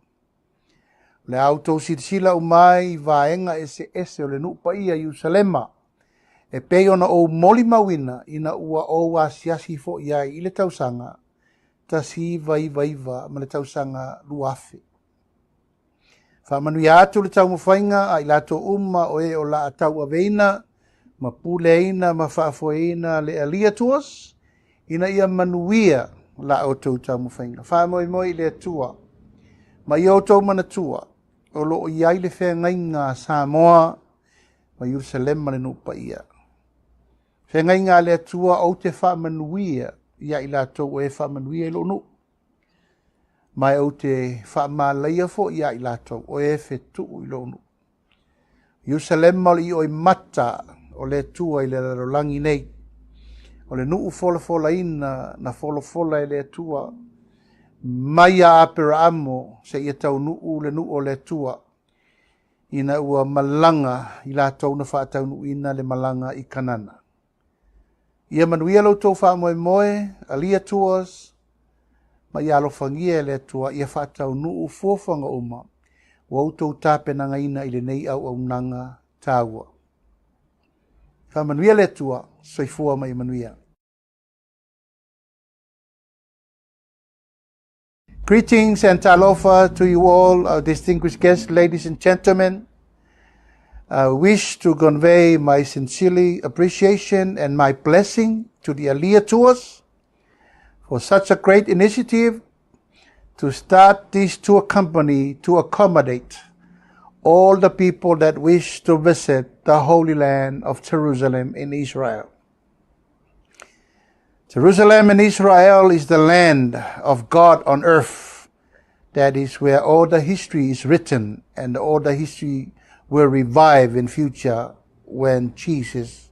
le a outou silasila uma ai i vaega eseese o le nuu paia i Ierusalema, e pei ona ou molimauina ina ua ou asiasi foi ai i le tausaga 1999 ma le tausaga 2000. Faamanuia atu le taumafaiga a i latou uma o e o la tauaveina ma puleaina ma faafoeina le Alia Tours, ina ia manuia la outou taumafaiga. Faamoemoe i le Atua ma ia outou manatua o loo i ai le feagaiga a Samoa ma Ierusalema le nuu paia. Feagaiga a le Atua, ou te faamanuia ia i latou o e faamanuia i lou nuu, ma ou te faamalaia foi ia i latou o e fetuu i lou nuu. Ierusalema o le ioimata o le Atua i le lalolagi nei, o le nuu folafolaina na folafola e le Atua mai ia Aperaamo seia taunuu le nuu o le Atua, ina ua malaga i latou na faataunuuina le malaga i Kanana. Ia manuia lo outou faamoemoe, Alia Tours, ma ia alofagia e le Atua ia faataunuu fuafuaga uma ua outou tapenagaina i lenei auaunaga taua. Faamanuia le Atua, soifua ma ia manuia. Greetings and talofa to you all, our distinguished guests, ladies and gentlemen. I wish to convey my sincere appreciation and my blessing to the Alia Tours for such a great initiative to start this tour company to accommodate all the people that wish to visit the Holy Land of Jerusalem in Israel. Jerusalem in Israel is the land of God on earth. That is where all the history is written, and all the history will revive in future when Jesus,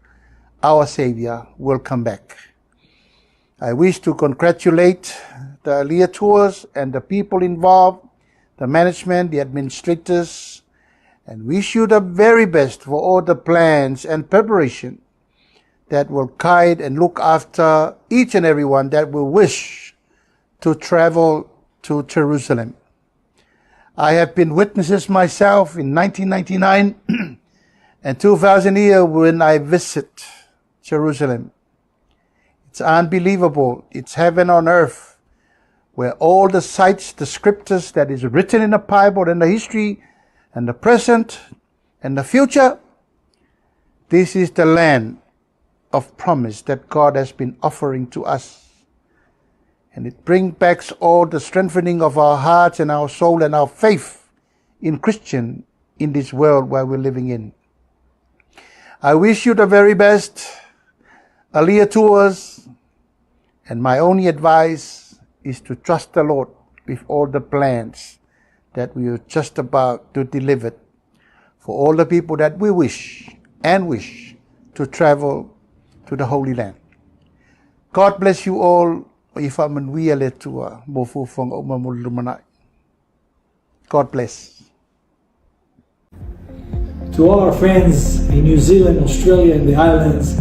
our Savior, will come back. I wish to congratulate the Alia Tours and the people involved, the management, the administrators, and wish you the very best for all the plans and preparation that will guide and look after each and every one that will wish to travel to Jerusalem. I have been witnesses myself in 1999 and 2000 year when I visit Jerusalem. It's unbelievable. It's heaven on earth, where all the sites, the scriptures that is written in the Bible and the history and the present and the future, this is the land of promise that God has been offering to us. And it brings back all the strengthening of our hearts and our soul and our faith in Christian in this world where we're living in. I wish you the very best, Alia Tours, and my only advice is to trust the Lord with all the plans that we are just about to deliver for all the people that we wish and wish to travel to the Holy Land. God bless you all. Ia faamanuia le Atua mo fuafuaga uma mo le lumanai. God bless. To all our friends in New Zealand, Australia, and the islands,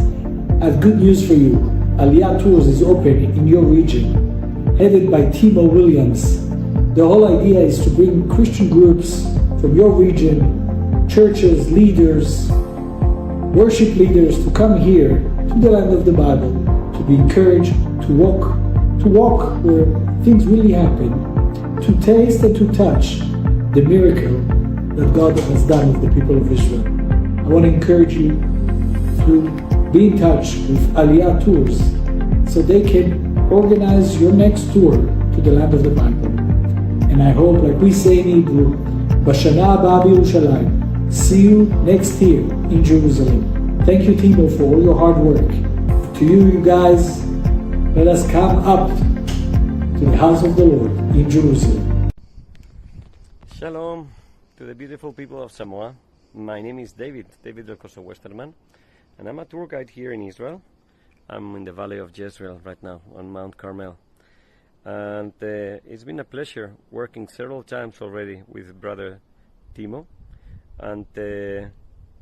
I have good news for you. Aliyah Tours is open in your region, headed by Timo Williams. The whole idea is to bring Christian groups from your region, churches, leaders, worship leaders to come here to the land of the Bible to be encouraged to walk, to walk where things really happen, to taste and to touch the miracle that God has done with the people of Israel. I want to encourage you to be in touch with Aliyah Tours so they can organize your next tour to the land of the Bible. And I hope, like we say in Hebrew, בשנה הבאה בירושלים. See you next year in Jerusalem. Thank you, Timo, for all your hard work. To you, you guys, let us come up to the house of the Lord in Jerusalem. Shalom to the beautiful people of Samoa. My name is David, David Delcorso Westerman, and I'm a tour guide here in Israel. I'm in the Valley of Jezreel right now on Mount Carmel. And it's been a pleasure working several times already with brother Timo. And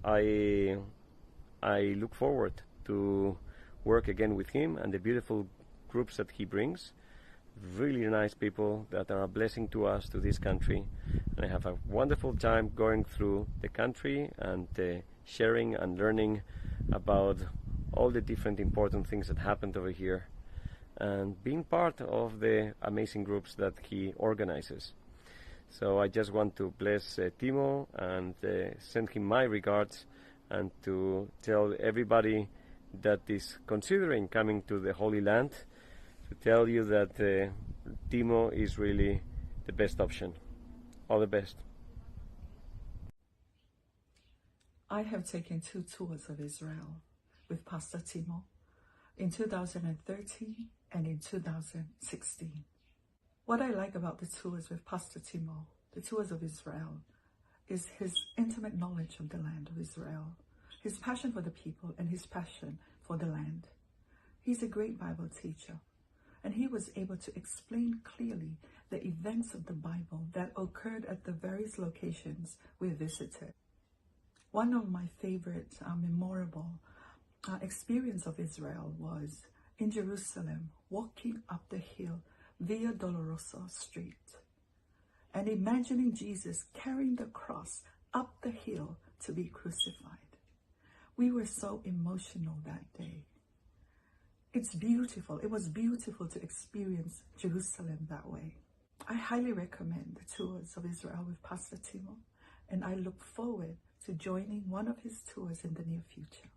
I look forward to work again with him and the beautiful groups that he brings. Really nice people that are a blessing to us, to this country. And I have a wonderful time going through the country and sharing and learning about all the different important things that happened over here and being part of the amazing groups that he organizes. So I just want to bless Timo and send him my regards and to tell everybody that is considering coming to the Holy Land to tell you that Timo is really the best option. All the best. I have taken 2 tours of Israel with Pastor Timo in 2013 and in 2016. What I like about the tours with Pastor Timo, the tours of Israel, is his intimate knowledge of the land of Israel, his passion for the people and his passion for the land. He's a great Bible teacher, and he was able to explain clearly the events of the Bible that occurred at the various locations we visited. One of my favorite memorable experience of Israel was in Jerusalem, walking up the hill Via Dolorosa Street and imagining Jesus carrying the cross up the hill to be crucified. We were so emotional that day. It's beautiful. It was beautiful to experience Jerusalem that way. I highly recommend the tours of Israel with Pastor Timo, and I look forward to joining one of his tours in the near future.